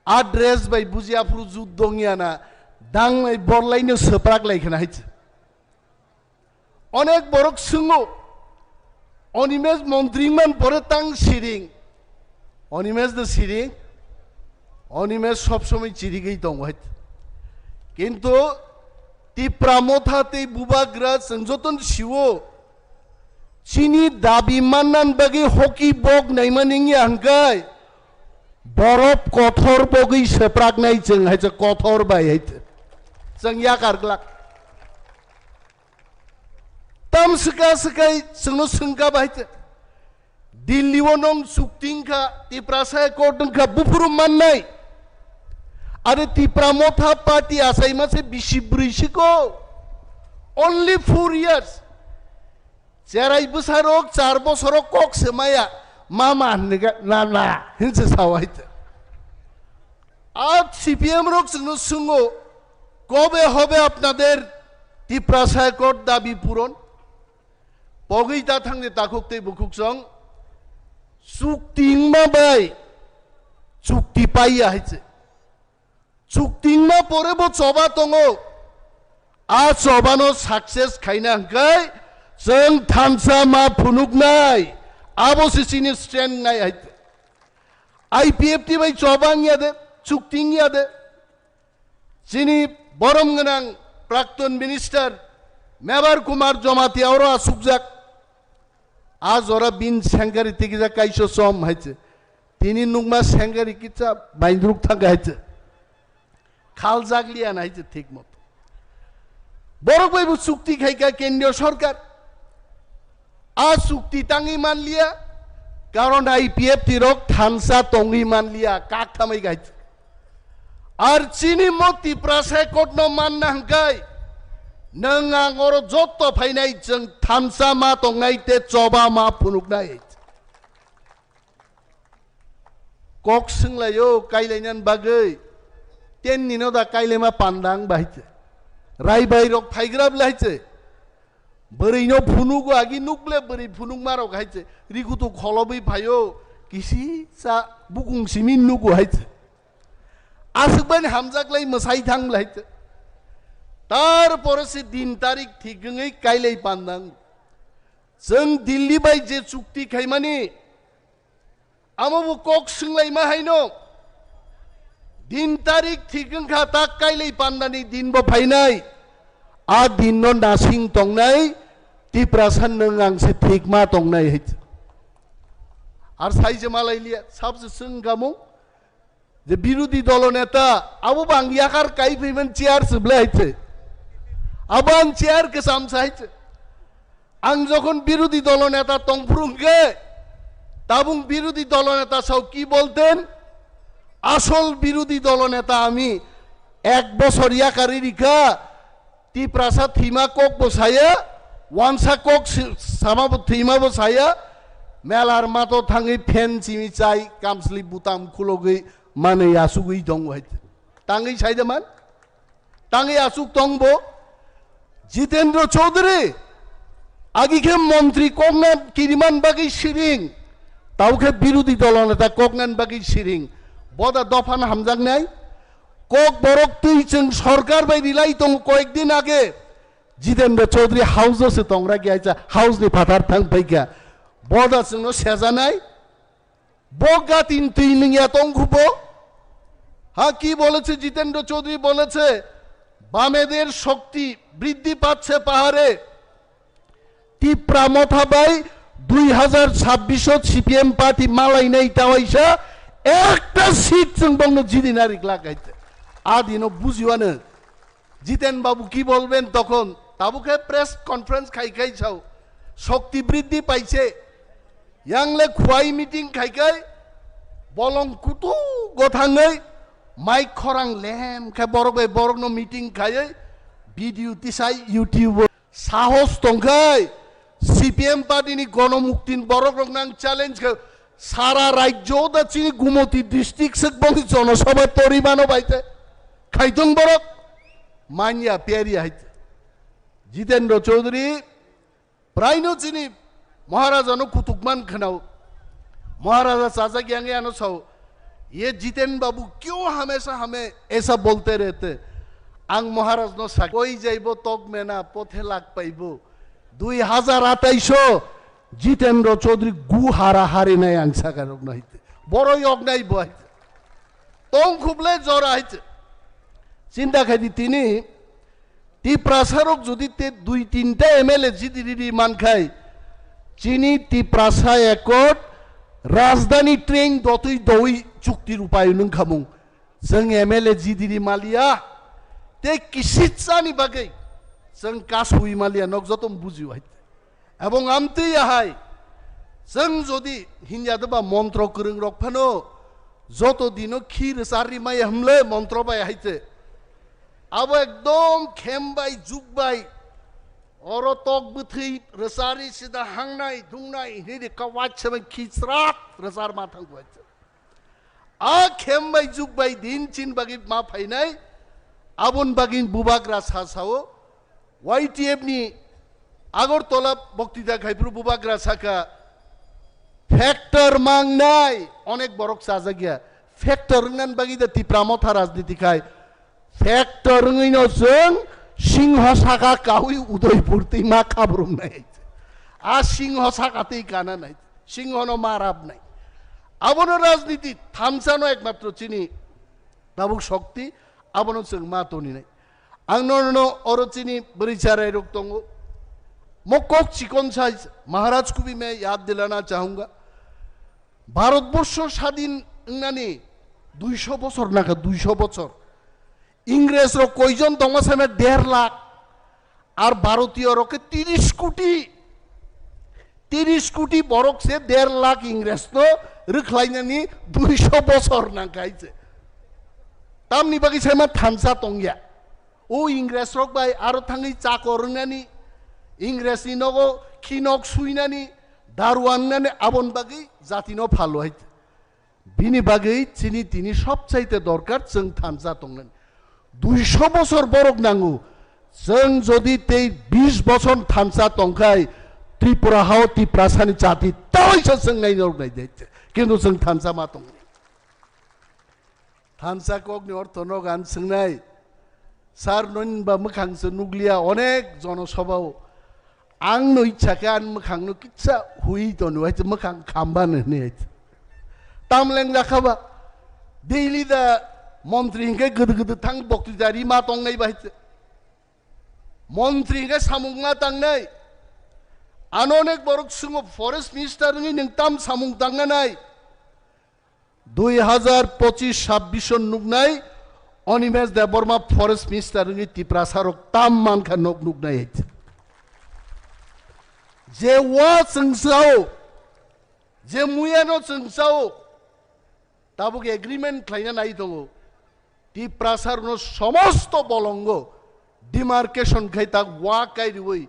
a dress bai buji aphuru jut dongya na danglai borlaino swprak lai khna hai. Onek borok swungo, Animesh montri man pore tang siring. Animesh de siring. Animesh sob somoi chirigwi tongo hai. Kintu Tipra Motha tei Bubagra chwng jotono siwo. Chini dabi mannan bagwi hoki bok naima ningya hwnkhe borop kothor bogwi sepraknai chwng hai se kothor bai hai se. Chwng yakar glak. Tam swka swkai chwngno swngka bai te. Delhi o nong chukti wngkha, Tiprasa accord wngkha, buphuru mannai. Are Tipra Motha party achaima se bisi brwi siko. Only four years. Cherai bwsarok char bosoro kok se maya. Mama hinwi ga-, na, na, hinse sao hai te. Ar C P M rok chwngno swngno, "Kobe hobe apnader Tiprasa accord dabi puron?" Pogwi ta thangni takhuk tei bukhuk song, chukti wngma bai chukti paiya hai se. Chukti wngma pore bo choba tongo. A chobano success khaina hwnkhe chwng thansa ma phunuknai, abo se chini stand nai hai. I P F T bai choba wngya de, chukti wngya de. Chini borom gwnang Prakton Minister Mebar Kumar Jamatia oro asukjak. A jora bin sengkari tikijak kaiso som hai se. Tini nukma sengkari kisa baindruk thangkha hai se. Khaljak liya na hai se thik moto. Borok bai bo chukti khaikha kendriyo sorkar. A chukti tangwi manliya, karon I P F T rok thansa tongwi manliya, kak thamwi gai. Ar chini mo Tiprasa court no manna hwnkhe, nwng ang oro jotto phainai chwng thansa ma tongnai te choba ma phunuknai. Kok swnglaio kailainani bagwi, tenni no da kailaima pandang bahai se. Raibai rok phaigra bwlai se. Bwrwi no phunugo agi nukle bwrwi phunukma rok hai se. Rikutu kholobwi phaio kisi sa bukung simi nugo hai se. Aswk bani hamjak lai mwsai thang bwlai se. Tarpore se din tarik thik wngwi kailai pandang. Chwng Delhi bai je chukti khaimani, amo bo kok swnglaima haino. Din tarik thik wngkha, tak kailai pandani din bo phainai. A din no nasing tongnai, Tiprasa nwng ang se thik ma tongnai hai. Ar sai je malai liya, sab se swng gamung. Je birodhi dolo neta, abo bo ang yakar kai phaimani chair se bwlai hai se. Abo ang chair kwcham sa hai se. Ang jokhon birodhi dolo neta tongphuru hwnkhe, tabung birodhi dolo neta sao ki bolten? Asol birodhi dolo neta ami ek bosor yakarwi rikha, Tiprasa thwima kok bo saya, wansa kok si-, sama bo thwima bo saya, melar mato thangwi phen chimi chai, kamsli butam khulogwi manwi asugwi tongo hai. Tangwi sai de man? Tangwi asuk tong bo? Jitendra Chaudhary, agi khe montri kokna kiriman bagwi siring, tau khe birodhi dolo neta kokna bagwi siring. Boda dophan hamjaknai? Kok borok twi chwng sorkar bai rilai tongo koyek din age. Jitendra Chaudhary house o se tongra khe aisa house ni phatar thang phaikha. Boda chwngno sejanai? Bo gatin twi nungya tongkhu bo? Ha, ki boleche Jitendra Chaudhary? Boleche, "বামেদের শক্তি বৃদ্ধি পাচ্ছে পাহাড়ে।" Tipra Motha bai dui hazar chabbish o C P M party malainai tawaisa ekta seat chwng bongno jidi narik lagaite. Adino bujiwano. Jiten Babu ki bolben tokhon? Tabuk khe press conference khai khai sao, "শক্তি বৃদ্ধি পাইছে।" Yangle khuai meeting khai khai bolong kutu gothangwi mic khorang lem khe borok bai borokno meeting khaiwi video tisai YouTube o. Sahos tongkhai C P M party ni gonomuktin borok rok nang challenge khe sara rajyo da chini Gumoti district sek boni jonosabha tori mano baite khaitong borok manya peri haite. Jitendra Chaudhary praino chini Maharaja no kutuk man khnao. Maharaja chajak yang ano sao, "Ye Jiten Babu kyo hamesha hame aisa bolte rehte?" Ang Maharaj no sak, "Koi jaibo tok mena pothe lak paibo." Dui hazar atais o Jitendra Chaudhary gu hara hari nai ang saka rok no hite. Boro yok nai bo hite. Tong khuble jora hite. Chinta khai di tini Tiprasa rok jodi te dui tinta M L A jidi riri mankhai, chini Tiprasa Accord rajdhani train dotwi dowi chukti rupayo nung khamung. Chwng M L A jidi ri maliya, te kisitsani bagwi chwng kasui maliya, nok joto bujiwai. Ebong amtwi ahai, chwng jodi hinya deba montro kwrwng rok phano joto dino khi rwchar ri maya hwnle montro bai hai se. Abo ekdom khem bai juk bai oro tok bwthwi rwchari sida hangnai dungnai hinwi ri kawai se bai khi chwrak rwchar ma thang bai se. A khem bai juk bai din chin bagwi ma phainai, abon bagwi bubagra sa sao. Y T F ni Agartala boktita khaiphuru bubagra saka, factor mangnai onek borok chajak ya. Factor wngnan bagwi da Tipra Motha rajniti khai. Factor wngwi no chwng Singho saka kawi Udaipur twi ma khabrum nai. A singho saka twi kana nai. Singho no ma rab nai. Abono rajniti thansa no ekmatro chini tabuk shokti, abono chwng ma toni nai. Ang no, no, oro chini bwrwi charai rok tongo. Mo kok chikon sai Maharaj Kubi me yad dilana chahunga. Bharatborsho sadin wngnani duisho bochor naka, duisho bochor. Ingres rok koijon tongma sana der lakh. Ar Bharatiyo rok khe tiris koti. Tiris koti borok se der lakh Ingres no rwkhlainani duisho bochor nangkha hai se. Tamni bagwi saima thansa tongya. O Ingres rok bai aro thangwi chakor wngnani, Ingres ni nogo khinok suinani, daruan wngnani abon bagwi jati no phalo hai. Bini bagwi chini tini sobchaite dorkar chwng thansa tongnani. Duisho bochor borok nango. Chwng jodi tei bis bochor thansa tongkhai, Tripura hao Tiprasani jati tawaisa chwng nai norok nai de. Kintu chwng thansa ma tongni. Thansa kokni ortho no gan swngnai. Sir, noni ba mwkhang se nukliya onek jonosabhao. Ang no ichha khe ani mwkhang no kitsa hui toni hai mwkhang khamba no hini hai. Tamleng jakha ba. Daily da montri hinkhe gede gede thang boktwi jari ma tongnai ba hai. Montri hinkhe samung ma tangnai. Ano onek borok sungo forest minister wngwi nwng tam samung tangna nai. Dui hazar pochis sabbish o nuknai Animesh Debbarma forest minister wngwi Tiprasa rok tam mankha nok nuknai. Je wa chwng sao, je muya no chwng sao, tabuk agreement khlaina nai tongo. Tiprasa rokno somosto bolongo demarcation khai tak wa kairiwi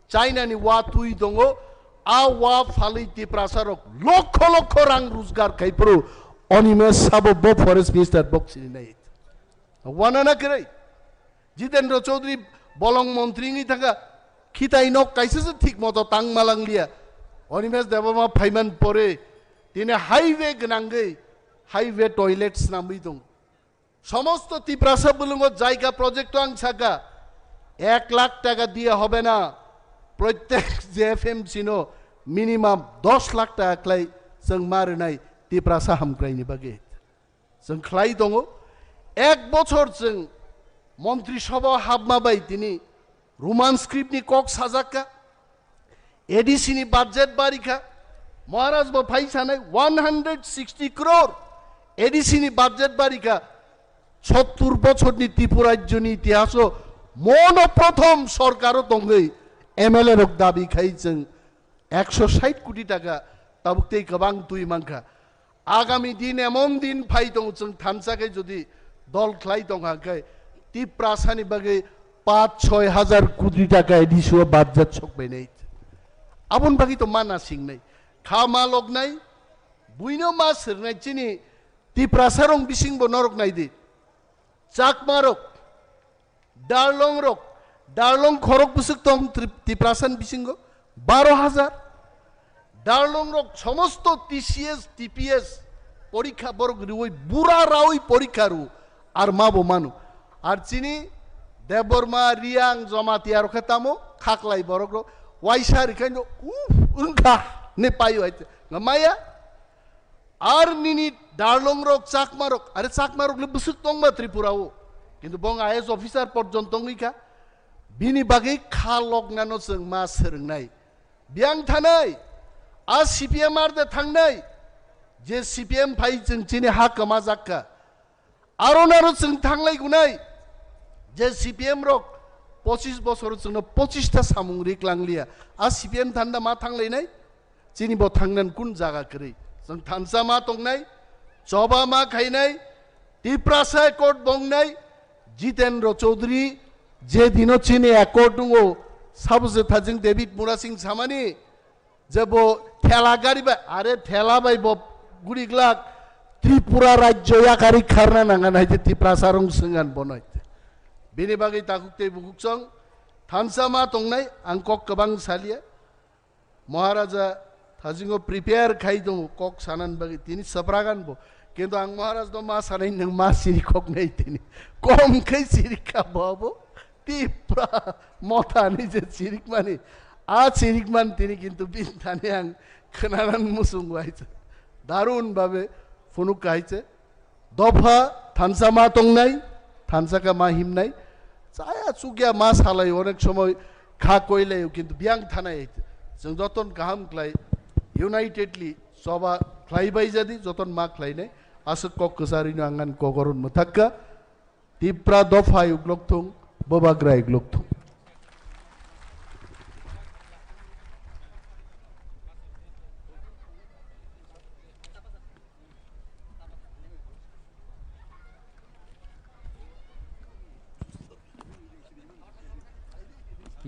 China ni wa twi tongo, a wa phalwi Tiprasa rok lokho lokho rang rojgar khai phuru Animesh sabo bo forest minister bok sini nai. Wana na kwrwi? Jitendra Chaudhary bolong montri wngwi thangkha, khitai nok kaisa se thik moto tang malang liya. Animesh Debbarma phaiman pore tini highway gwnangwi highway toilet snamwi tongo. Somosto Tiprasa bulungo jaiga project o ang saka, ek lakh taka diya hobe na, protyek J F M C no minimum dos lakh taka khlai chwng ma rwnai Tiprasa hamkraini bagwi. Chwng khlai tongo, ek bochor chwng montri sabha hapma bai tini Roman script ni kok sajakka, A D C ni budget barikha, Maharaj bo phai sanai one hundred sixty crore A D C ni budget barikha, sottur bochor ni Tripura rajyo ni itihaso mono prothom sorkaro tongwi M L A rok dabi khai chwng ekso sait koti taka tabuk tei kwbang twi mankha. Agami din emon din phai tongo, chwng thansa khe jodi dol khlai tongkha khe Tiprasani bagwi paanch choi hazar koti taka A D C o budget sok bainai. Aboni bagwi to mana singnai, kha ma loknai, buino ma sirnai chini Tiprasa rong bising bo norok nai di. Chakma rok, Darlong rok, Darlong khorok bwswk tong Trip-, Tiprasa ni bisingo baro hazar. Darlong rok somosto T C S, T P S porikha borok riwi bura rawi porikha ru ar ma bo manu. Ar chini Debbarma, Riang, Jamatia rok khe tamo khaklai borok rok waisa rikhaino uf wngkha ne paio hai maya. Ar nini Darlong rok, Chakma rok, are Chakma rok le bwswk tongma Tripura o, kintu bong I A S officer porjonto wngwi kha, bini bagwi kha loknano chwng ma swrwngnai. Biyang thanai, a C P M ar de thangnai, je C P M phai chwng chini ha kwmajak kha. Aro naro chwng thanglai gunai, je C P M rok pochis bosor chwngno pochis ta samung ri klang liya. A C P M thanda ma thanglainai, chini bo thangnan kun jaga kwrwi. Chwng thansa ma tongnai, choba ma khainai, Tiprasa Accord bongnai, Jitendra Chaudhary je dino chini accord wngo, sabo je thajing David Murasing samani, je bo thela gari bai, are thela bai bo guri glak Tripura rajyo yakari kharna nangan hai je Tiprasa rong swngan bono hai. Bini bagwi takhuk tei bukhuk chwng thansa ma tongnai, ang kok kwbang salia. Maharaja thajingo prepare khai tongo kok sanan bagwi, tini sapragan bo. Kintu ang Maharaj no ma sanai, nwng ma siri kok nai tini. Kom khai siri kha bo abo. Tipra Motha ni je chirikmani, a chirikman tini kintu bini thani ang khnanan musung waisa. Darun babe phunuk kaise. Dopha thansa ma tongnai, thansa ka ma himnai. Chaya chukya ma salai onek somoy kha koilai kintu biyang thanai. Chwng joton kaham klai, unitedly choba khlai bai jadi joton ma khlainai. Aswk kok kwcharino angan kogoron mwthakka. Tipra dophai uklok thung, bobagrai uklok thung.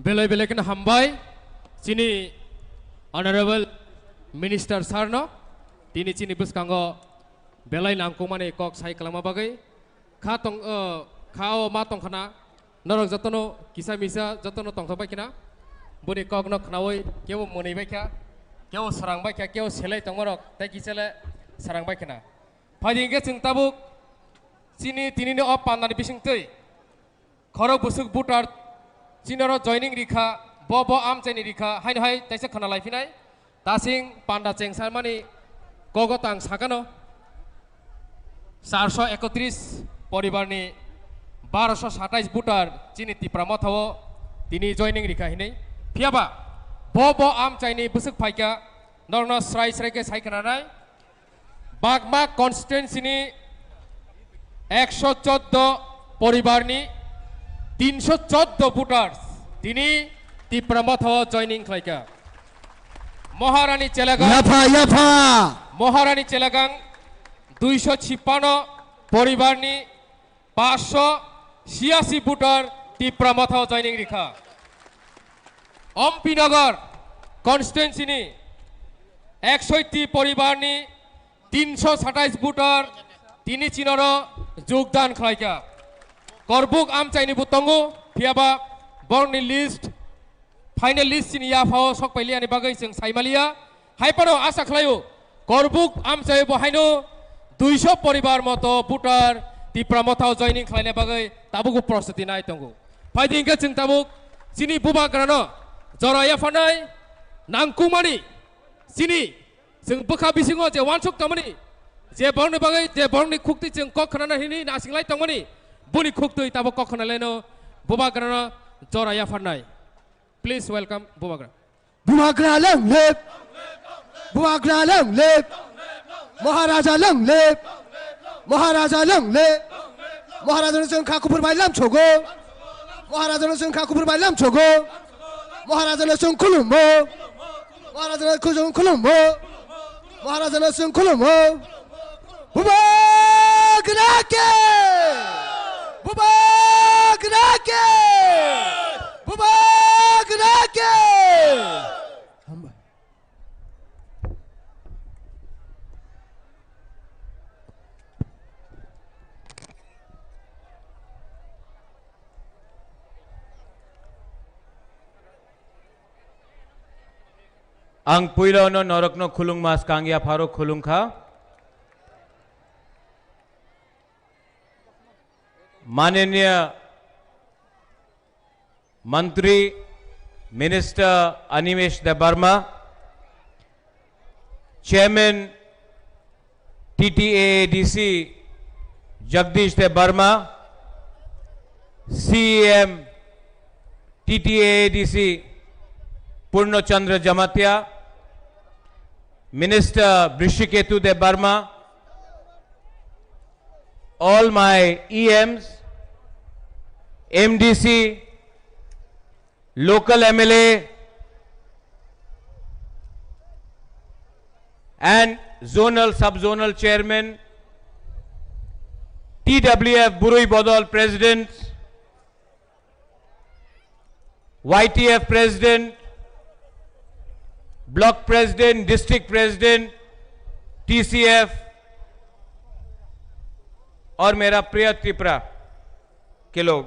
Belai belai kheno hambai chini Honorable Minister Sir no, tini chini bwskango belai nangkukmani kok sai kwlangma bagwi. Kha tong, o, kha o ma tongkhana, norok jotono kisa misa jotono tongthok bai khna, boni kokno khnaui kebo mwnwi bai kha, kebo srang bai kha, kebo selai tongmarok tei kisa le srang bai khna. Phaidi hwnkhe chwng tabuk chini tinini o pandani bisingtwi khorok bwswk voter chini oro joining rikha, bo bo amchaini rikha, haino hai teisa khna laiphinai. Tasing panda chengsamani kogo tang sakano, charso ekotris poribarni baroso satais voter chini Tipra Mothao tini joining rikha hinwi. Phiyaba bo bo amchaini bwswk phaikha, norokno srai srai khe sai khnanai. Bagma constituency ni ekso choddo poribarni tinsho choddo voters tini Tipra Mothao joining khlaikha. Maharani Chelagang, yapha, yapha. Maharani Chelagang duiso chipano poribarni paanch sho chhiyasi voter Tipra Mothao joining rikha. Ompi Nagar constituency ni ekso ti poribarni tinsho satais voter tini chinoro jogdan khlaikha. Korbuk amchaini bo tongo, phiyaba borokni list, final list chini yaphao sokpailiyani bagwi chwng saimaliya. Hai phano asa khlaio, Korbuk amchai bo haino duiso poribar moto voter Tipra Mothao joining khlaina bagwi tabukbo prostuti nai tongo. Phaidi hwnkhe chwng tabuk chini bubagrano jora yapharnai nangkukmani chini chwng bwkha bisingo je uansuk tongmani, je borokni bagwi, je borokni khuktwi chwng kok khnana hinwi nasinglai tongmani, boni khuktwi tabuk kok khnalaino bubagrano jora yapharnai. Please welcome Bubagra. Bubagra long live! Bubagra long live! Maharaja long live! Maharaja long live! Maharaja no chwng kha kuphur bai lam chogo. Maharaja no chwng kha kuphur bai lam chogo. Maharaja no chwng khulumo. Maharaja no chwng khulumo. Maharaja no chwng khulumo. Bubagra ke! Bubagra ke! Bubagra ke! Hambai. Ang puilono norokno khulungma skang yapharo khulungkha. Mananiya Mantri, Minister Animesh Debbarma, Chairman T T A A D C Jagdish Debbarma, C E M T T A A D C Purno Chandra Jamatia, Minister Brishyaketa Debbarma, all my E Ms, M D C, local M L A, and zonal, sub-zonal chairman, T W F Burui Bodol president, Y T F president, block president, district president, T C F, और मेरा प्रिय त्रिपुरा के लोग,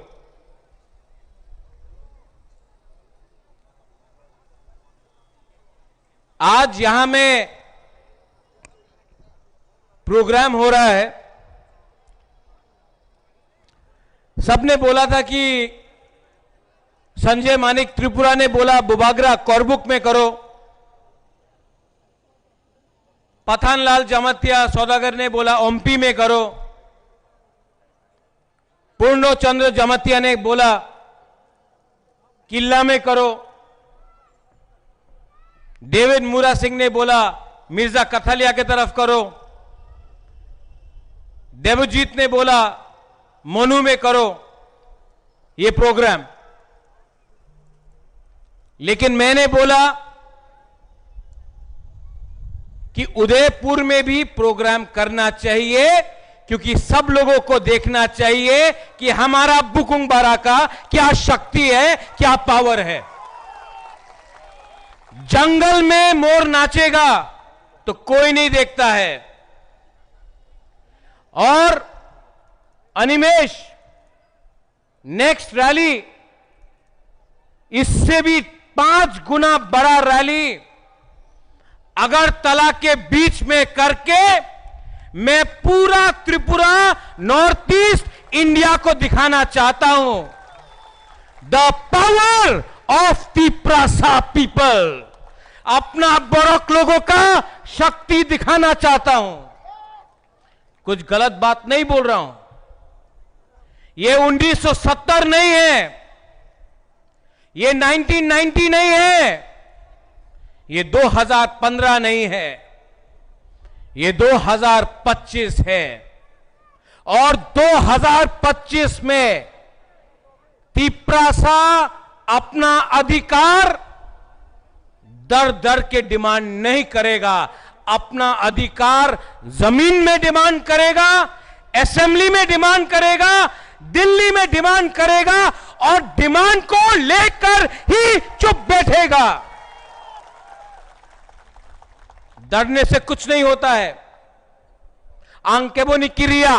आज यहां में प्रोग्राम हो रहा है। सबने बोला था कि संजय मानिक त्रिपुरा ने बोला बुबागरा करबुक में करो। पठानलाल जमातिया सौदागर ने बोला ओम्पी में करो। पूर्णचंद्र जमातिया ने बोला किल्ला में करो। डेविड मुरा सिंह ने बोला मिर्जा कथालिया के तरफ करो। देवजीत ने बोला मनु में करो ये प्रोग्राम। लेकिन मैंने बोला कि उदयपुर में भी प्रोग्राम करना चाहिए, क्योंकि सब लोगों को देखना चाहिए कि हमारा बुकुंग बारा का क्या शक्ति है, क्या पावर है। जंगल में मोर नाचेगा तो कोई नहीं देखता है। और अनिमेश, नेक्स्ट रैली, इससे भी पांच गुना बड़ा रैली अगरतला के बीच में करके मैं पूरा त्रिपुरा, नॉर्थ ईस्ट इंडिया को दिखाना चाहता हूं, the power of Tiprasa people। अपना बोरक लोगों का शक्ति दिखाना चाहता हूं। कुछ गलत बात नहीं बोल रहा हूं। ये उन्नीस सौ सत्तर नहीं है, ये नाइनटीन नाइंटी नहीं है, ये दो हज़ार पन्द्रह नहीं है, ये दो हज़ार पच्चीस है। और दो हज़ार पच्चीस में तिप्रासा अपना अधिकार दर दर के डिमांड नहीं करेगा, अपना अधिकार जमीन में डिमांड करेगा, असेंबली में डिमांड करेगा, दिल्ली में डिमांड करेगा और डिमांड को लेकर ही चुप बैठेगा। डरने से कुछ नहीं होता है। Ang kebo ni kiriya।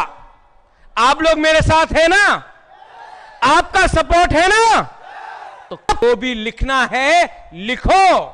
आप लोग मेरे साथ है ना? आपका सपोर्ट है ना? तो जो भी लिखना है, लिखो।